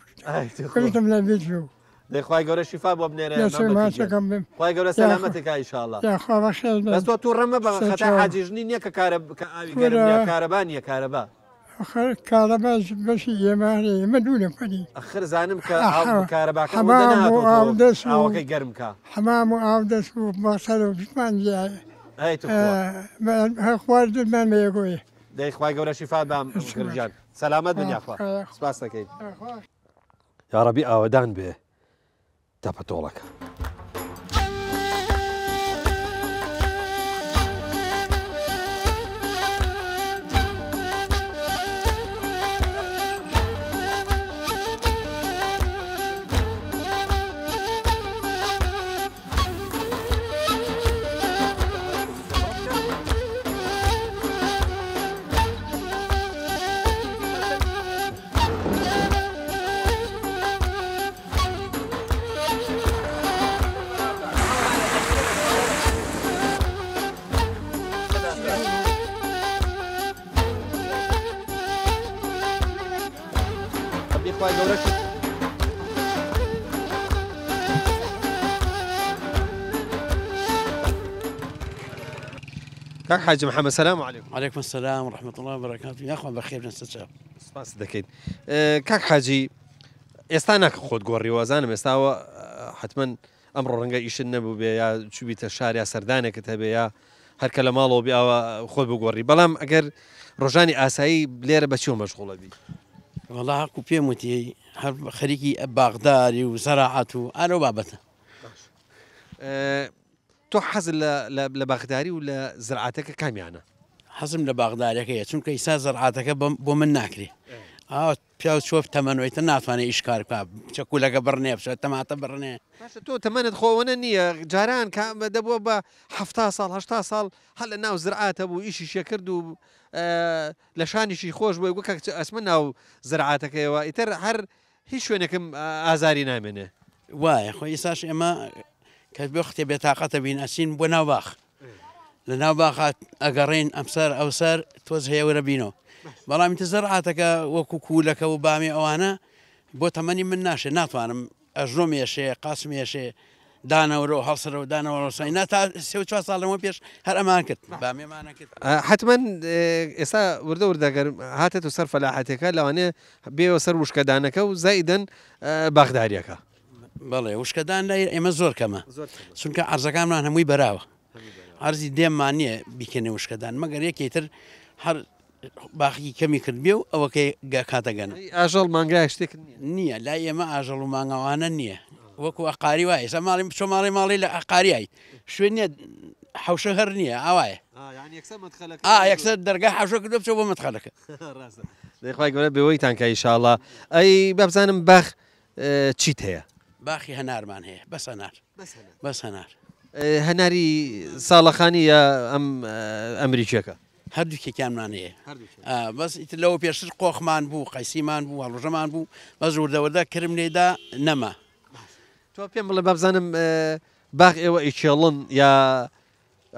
گشتم لەبیر چوو. دەی خوای گەورە شیفا بۆ بنێرێ دەست مامە ماچەکەم بم. خوای گەورە سەلامەتت کا ئیشاڵا. یاخوا بەخێر بێن. بەس تۆ توڕە مەبە خەتای حاجی ژنی نییە کە کارە کە ئاوی گەرم نییە کارەبا نییە کارەبا. ئەخر کارەبا بەشی ئێمە هەرێ ئێمە دوو نەفەرین. ئەخر زانم کە ئاو کارەباکە ئەوەندە نەهاتۆتەوە ئاوەکەی گەرم کا. حەمام و ئاودەست و مەغسەلە و پشتمان جیایە. ئەی توخوا. هەر خواردنمان بە یەکۆیە. دەی خوای گەورە شیفات با گیان سەلامەت بن یاخوا سپاست دەکەین. یاڕەبی ئاوەدان بێ تەپەتۆڵەکە. کاک حاجی محمد سلام علیکم. علیکم السلام و رحمة الله و برکاته یاخوا بەخێر بێن سەرچاو. سپاست دەکەین کاک حاجی ئێستا ناکە خۆت گۆڕیوە ئەزانم ئێستاوە حتمما ئەمڕۆ ڕەنگە ئیشت نەبوو بێ یا چوبیتە شار یا سەردانێکت هەبێ یا هەرکە لە ماڵەوە بێ ئاوا خۆت بگۆڕی بەڵام ئەگەر ڕۆژانی ئاسایی لێرە بە چیەوە مەشغوڵە بی؟ وەڵا هەقو پێم وتی هەر خەریکی باخداری و زەراعەت و ئالەو بابەتە. تۆ حەزت لە باخداری و لە زرعاتەکە کامیانە؟ حەزم لە باخداریەکەیە چونکە ئیسا زەرعاتەکە بۆ من ناکرێ ئاوا پیاو چۆ تەمەنەوەی تر ناتوانێت ئیش کار بکا چەکولەکە بڕنێ بچێ تەماتە بڕنێ. باشە تۆ تەمەنت خۆ ئەوەنە نییە جاران کە دەبووە بە حەفتا ساڵ هەشتا ساڵ هەر لە ناو زرعاتە بوو ئیشی شێکرد و لە شانیشی خۆش بووە گوت کاک ئەچمە ناو زرعاتەکەیەوە ئیتر هەر هیچ شوێنێکم ئازاری نامێنێ. وایە خۆ ئیساش ئێمە کە وەختێ بێتاقەتە بین ئەچین بۆ ناو باخ لە ناو باخا ئەگەڕێین ئەمسەر ئەوسەر تۆز هەیە وەرە بینەوە بەڵام ئیتر زەرعاتەکە وەکو کوولەکە و بامێ ئەوانە بۆ تەمەنی من ناشێ ناتوانم ئەژنۆم ێشێ قاچم ێشێ دانەوەرەوە هەڵسەرەوە دانەوەرەوە سای نا تا سێ و چوار ساڵ لەمەوە پێش هەر ئەمان کرد بامێمانە کرد. حەتمەن ئێستا وردە وردە گەر هاتێتە سەر فەلاحەتەکە لەوانەیە بێەوە سەر وشکەدانەکە و زائیدەن باخداریەکە. بەڵێ وشکەدان لای ئێمە زۆر کەمە چونکە عەرزەکانمان هەمووی بەراوە عەرزی دێممان نییە بیکەنە وشکەدان مەگەر یەکێ تر هەر باخی کەمی کردبێ و ئەوەکەی کاتە گەنم. ئاژەڵ مانگایەک شتێکت نییە؟ نییە لای ئێمە ئاژەڵ و مانگاوانە نییە وەکو ئەقاری وایە ئێستا ماڵی بچۆ ماڵی ماڵی لە ئەقاریای شوێن نییە حەوشە هەر نییە ئاوایە یەکسەر دەرگا حەوشە کردو بچۆ بۆ مەدخەلەکە. ڕاستە دەی خوای گەورە بێوەیتان کا ئیشاڵا ئەی با بزانم باخ چیت هەیە؟ باخی هەنارمان هەیە بەس هەنار بەس هەنار. هەناری ساڵەخانی یا ئەم ئەمریکیەکە؟ هەردووکێکیانمان هەیە بەس ئیتر لەوە پێشتر قۆخمان بوو قەیسیمان بوو هەڵوژەمان بوو بەس وردە وردە کرم لێدا نەما. تۆ پێم بڵێ با بزانم باخ ئێوە ئیکێڵن یا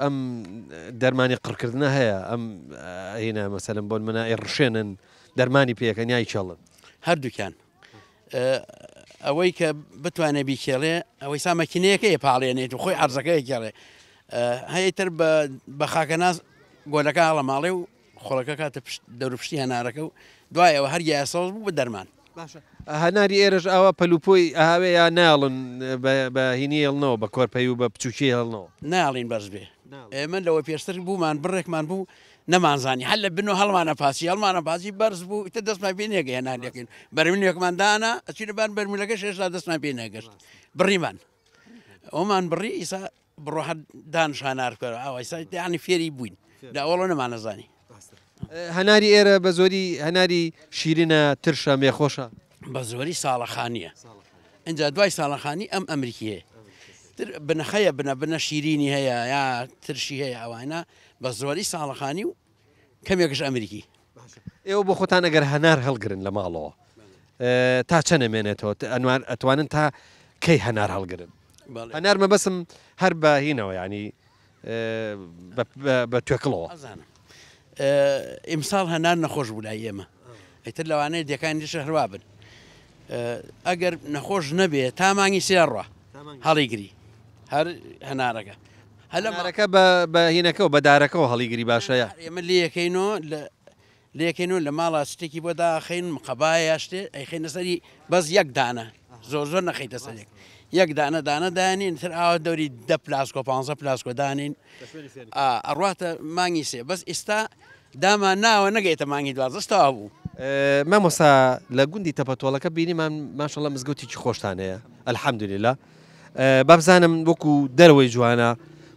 ئەم دەرمانی قڕکردنە هەیە ئەم هینە مەسەلەن بۆن منە ئەیڕشێنن دەرمانی پێەکەن یا ئیکێڵن؟ هەردووکیان ئەوەی کە بتوانێت بیکێڵێ ئەوەی سا مەکینەیەکەیە پاڵێنێت و خۆی عەرزەکەی کێڵێ هەیە تر بە خاکەناز گۆلەکە هەڵەماڵێ و خۆڵەکە کاتە پشت دەوروپشتی هەنارەکە و دوای ئەوە هەر گیایە سەوز بوو بە دەرمان. باشە هەناری ئێرەش ئاوا پەلوپۆی ئەهاوێ یا نایەڵن بە هینی هێڵنەوە بە کۆرپەی و بە بچوکی هێڵنەوە؟ نایەڵین بەرز بێ ئێمە لەوە پێشتر بوومان بڕێکمان بوو نەمانزانی هەر لە بنەوە هەڵمانە پاچی هەڵمانە پاچی بەرز بوو ئیتر دەستمان پێ نێگە هێنان لەکەین بەرمیلێکمان دانا ئەچینە بان بەرمیلەکەش هێشتا دەستمان پێ نەگەشت بڕیمان ئەومان بڕی ئیسا بڕۆ هەر دانش هەنار بکەرەوە ئاوا ئیسا یعنی فێری بووین لە ئەوەڵەوە نەمانەزانی. هەناری ئێرە بە زۆری هەناری شیرینە، ترشە، مێخۆشە؟ بە زۆری ساڵەخانییە. ئینجا دوای ساڵەخانی ئەم ئەمریکی هەیە. تر بنەخەیە بنە بنە شیرینی هەیە یا ترشی هەیە ئەوانە بە زۆری ساڵەخانی و کەمێکش ئەمریکی. ئێوە بۆ خۆتان ئەگەر هەنار هەڵگرن لە ماڵەوە تا چەند ئەمێنێتەوە ئەنوار ئەتوانن تا کەی هەنار هەڵگرن؟ هەنار مەبەسم هەر بە هینەوە یانی بە توێکڵەوە. ئەزانم ئیمساڵ هەنار نەخۆش بوو لای ئێمە ئیتر لەوانەیە دێکانی دیش هەروا بن ئەگەر نەخۆش نەبێ تا مانگی سێ ڕە هەڵیگری هەر هەنارەکە هەنارەکە بە هینەکەەوە بە دارەکەەوە هەڵیگری باشەیە ئێمە لەکەینەوە لە لێکەین و لە ماڵا شتێکی بۆ داخەین مقەبایە یا شتێ ئەیخەینە سەری بەس یەک دانە زۆر زۆر نەخەیتە سەر یەک یەک دانە دانە دانین تر ئاوا دەوری دە پلاسکۆ پ پلاسکۆ دانین ئەڕاتە مانگی سێ بەس ئێستا داما ناوە نەگەیتە مانگی دوازدە تەواو بوو. مامۆستا لە گوندی تەپەتۆڵەکە بینیمان ماشەڵڵا مزگەوتێکی خۆشتان هەیە الحمدللە با بزانم وەکو دەرەوەی جوانە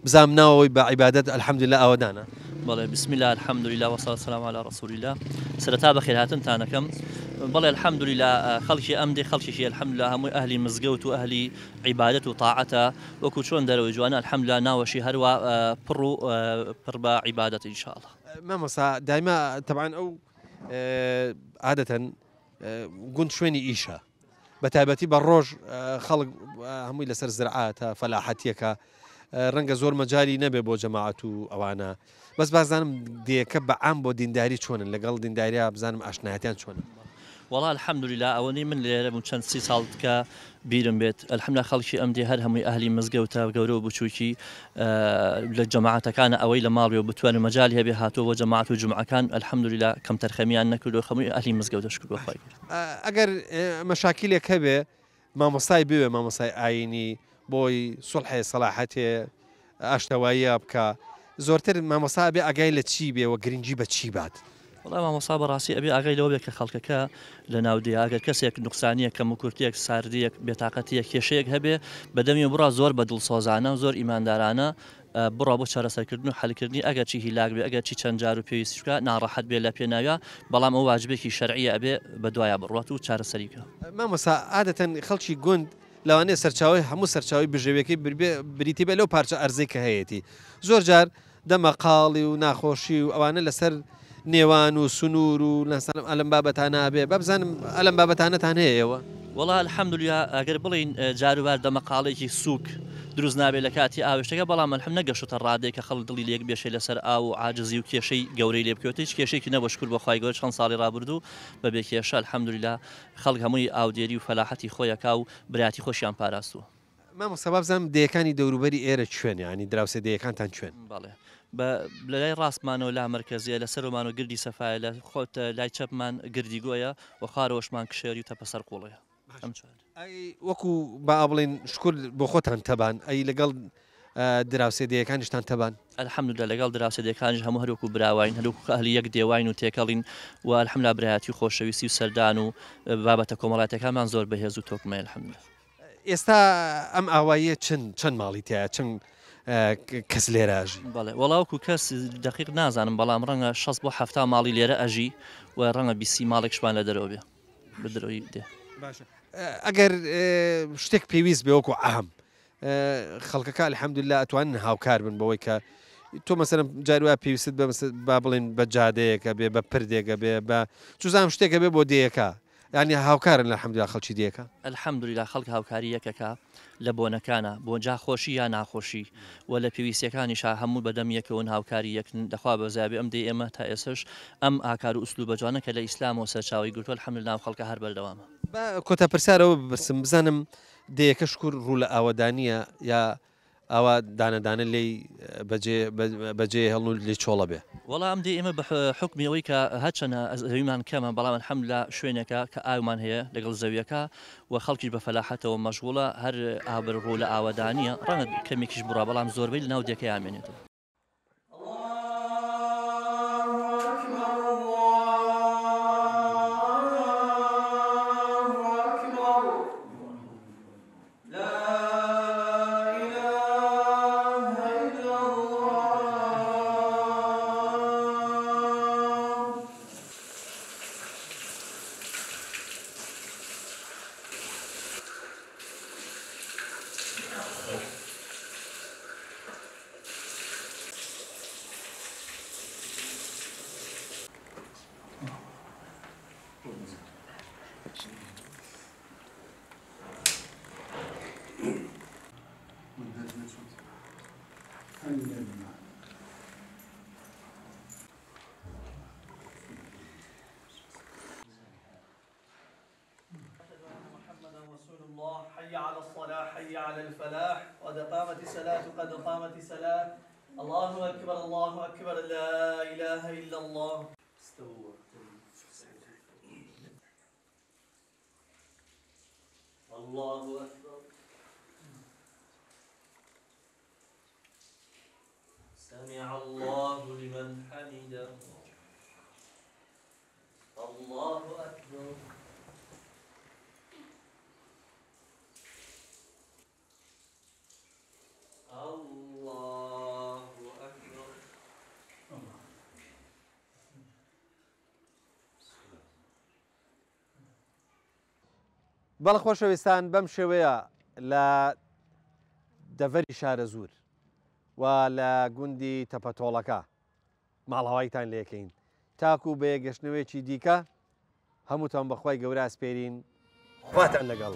بزانم ناوەوەی بە عیبادەت الحمدللە ئاوەدانە. بەڵێ بسم اللە الحمدللە والصلاة والسلام علی رسول اللە سەرەتا بەخێرهاتنتان ئەکەم بەڵێ الحمدللە خەڵکی ئەم دێ خەڵکێکی الحمدللە هەمووی ئەهلی مزگەوت و ئەهلی عیبادەت و تاعەتە وەکو چۆن دەرەوەی جوانە الحمدللە ناوەشی هەروا پڕ و پڕ بە عیبادەت ان شاء اللە. مامۆستا دایمە تەبعەن ئەو عادەتەن گوند شوێنی ئیشە بە تایبەتی بە ڕۆژ خەڵک هەمووی لەسەر زرعاتە فەلاحەتیەکە ڕەنگە زۆر مەجای نەبێ بۆ جەماعەت و ئەوانە بەس بازانم دێکە بە عام بۆ دینداری چۆنن لەگەڵ دینداریا بزانم ئاشنایەتیان چۆنە. وەڵا الحمدللە ئەوەنەی من لێرە بووم چەند سی ساڵ کە بیرم بێت الحمدللە خەڵکی ئەم دێ هەر هەمووی ئەهلی مزگەوتە گەورە و بچووکی لە جەماعەتەکانە ئەوەی لە ماڵ بێ و بتوانێ مەجالی هەبێ هاتووە بۆ جەماعەت و جومعەکان الحمدللە کەمتەرخەمیان نەکردووە هەمووی ئەهلی مزگەوتە شوکر بۆ خوای گەورە. ئەگەر مەشاکیلێک هەبێ مامۆستای بوێ مامۆستای ئاینی بۆی سوڵحێ سەلاحەتێ ئاشتەواییە بکا زۆرتر مامۆستا ئەبێ ئاگای لە چی بێ وە گرنگی بە چی بات؟ وەڵا مامۆستا بەڕاستی ئەبێ ئاگای لەوە بێت کە خەڵکەکە لە ناو دێیە ئەگەر کەسێک نوقسانیەک کەموکورتیەک ساردیەک بێتاقەتیەک کێشەیەک هەبێ بە دەمی بڕا زۆر بە دڵسۆزانە زۆر ئیماندارانە بڕا بۆ چارەسەرکردن و حەلکردنی ئەگەرچی هیلاک بێ ئەگەرچی چەند جار و پێویستیش بکا ناڕەحەت بێ لە پێناویا بەڵام ئەوە واجبێکی شەرعیە ئەبێ بە دوایا بڕوات و چارەسەری بکا. مامۆستا عادەتەن خەڵکی گوند لەوانەیە سەرچاوەی هەموو سەرچاوەی بژێویەکەی بریتی بێت لەو پارچە ئەرزەی کە هەیەتی. زۆر جار دەمەقاڵی و ناخۆشی و ئەوانە لەسەر نێوان و سنوور و ناسانم ئەلەم بابەتانە ئەبێ. با بزانم ئەلەم بابەتانەتان هەیە ئێوە؟ وەڵا الحمدللە ئەگەر بڵێین جاروبار دەمەقاڵێکی سووک دروست نابێت لە کاتی ئاوێشتەکە بەڵام الحمد نەگەشتۆتە ڕادەیەک کە خەڵک دڵی لێک بێشێ لەسەر ئاو و عاجزی و کێشەی گەورەی لێ بکەوێت هیچ کێشەیەکی نەبووە شوکر بۆ خوای گەورە چەند ساڵی ڕابردوو بەبێ کێشە الحمدللە خەڵک هەمووی ئاودێری و فەلاحەتی خۆی ئەکا و برایەتی خۆشیان پاراستووە. مامۆستا وابزانم دێیەکانی دەوروبەری ئێرە کوێن یانی دراوسێ دێیەکانتان کوێن؟ بەڵێ بە لە لای ڕاستمانەوە لامەرکەزیە لە سەرەوەمانەوە گردی سەفایە لە خۆت لای چەپمان گردی گۆیە و خوارەوەشمان کشێری و تەپە سەرقوڵەیە ئەم چوار. ئەی وەکو با بڵێین شکور بۆ خۆتان تەبان ئەی لەگەڵ دراوسێ دێیەکانیشتان تەبان؟ الحمدللە لەگەڵ دراوسێ دێکانیش هەموو هەر وەکو براواین هەر وەکو ئەهلی یەک دێواین و تێکەڵین و الحمدللە برایەتی و خۆشەویستی و سەردان و بابەتە کۆمەڵایەتیەکانمان زۆر بەهێز و تۆکمەیە الحمدللە. ئێستا ئەم ئاواییە چەند چەند ماڵی تیایە چەند کەس لێرە ئەژی؟ بەڵێ وەڵا وەکو کەس دەقیق نازانم بەڵام ڕەنگە 60 بۆ 70 ماڵی لێرە ئەژی و ڕەنگە 20 ماڵێکشمان لە دەرەوە بێ بە درۆی دێ. باشە ئەگەر شتێک پێویست بێ وەکو عام خەڵکەکە الحمدللە ئەتوانن هاوکار بن بەوەی کە تۆ مەسەلەن جاری وایە پێویستت بە با بڵێن بە جادەیەکە بێ بە پردێکە بێ بە چوزانم شتێکە بێ بۆ دێیەکە یعنی هاوکارن الحمدللە خەڵکی دێیەکە. الحمدللە خەڵک هاوکاری یەکەکە لە بۆنەکانا بۆ جا خۆشی یا ناخۆشی و لە پێویستیەکانیشا هەموو بەدەم یەکەوەن هاوکاری یەکن لەخوا بەزیابێ ئەم دێی ئێمە تا ئێسەش ئەم ئاکار و ئوسلوبە جوانە کە لە ئیسلامەوە سەرچاوەی گرتوە الحمدللە ناو خەڵکا هەر بەردەوامە. با کۆتا پرسیارەوە بپرسم بزانم دێیەکە شکور ڕوو لە ئاوەدانییە یا ئاوا دانە دانە لێی بەجێ بەجێ هێڵن و لێی چۆڵە بێ؟ وەڵا ئەم دێی ئێمە بە حوکمی ئەوەی کە هەرچەنە زەویمان کەمە بەڵام الحمدللە شوێنێکە کە ئاومان هەیە لەگەڵ زەویەکە و خەڵکیش بە فەلاحەتەوە مەشغوڵە هەر ئابر ڕوو لە ئاوەدانییە ڕەنگە کەمێکیش بڕا بەڵام زۆربەی لەناو دێکەیا ئەمێنێتەوە. حي على الصلاة حي على الفلاح قد قامت الصلاة قد قامت الصلاة الله أكبر الله أكبر لا إله إلا الله استووا الله أكبر سمع الله لمن حمده الله أكبر الله أكبر. بەڵێ خۆشەویستان بەم شێوەیە لە دەڤەری شارەزوور و لە گوندی تەپەتۆڵەکە ماڵاوایتان لێکەین تاکو بە یەکگەشتنەوەیەکی دیکە هەمووتان بەخوای گەورە ئەسپێرین خواتان لەگەڵ.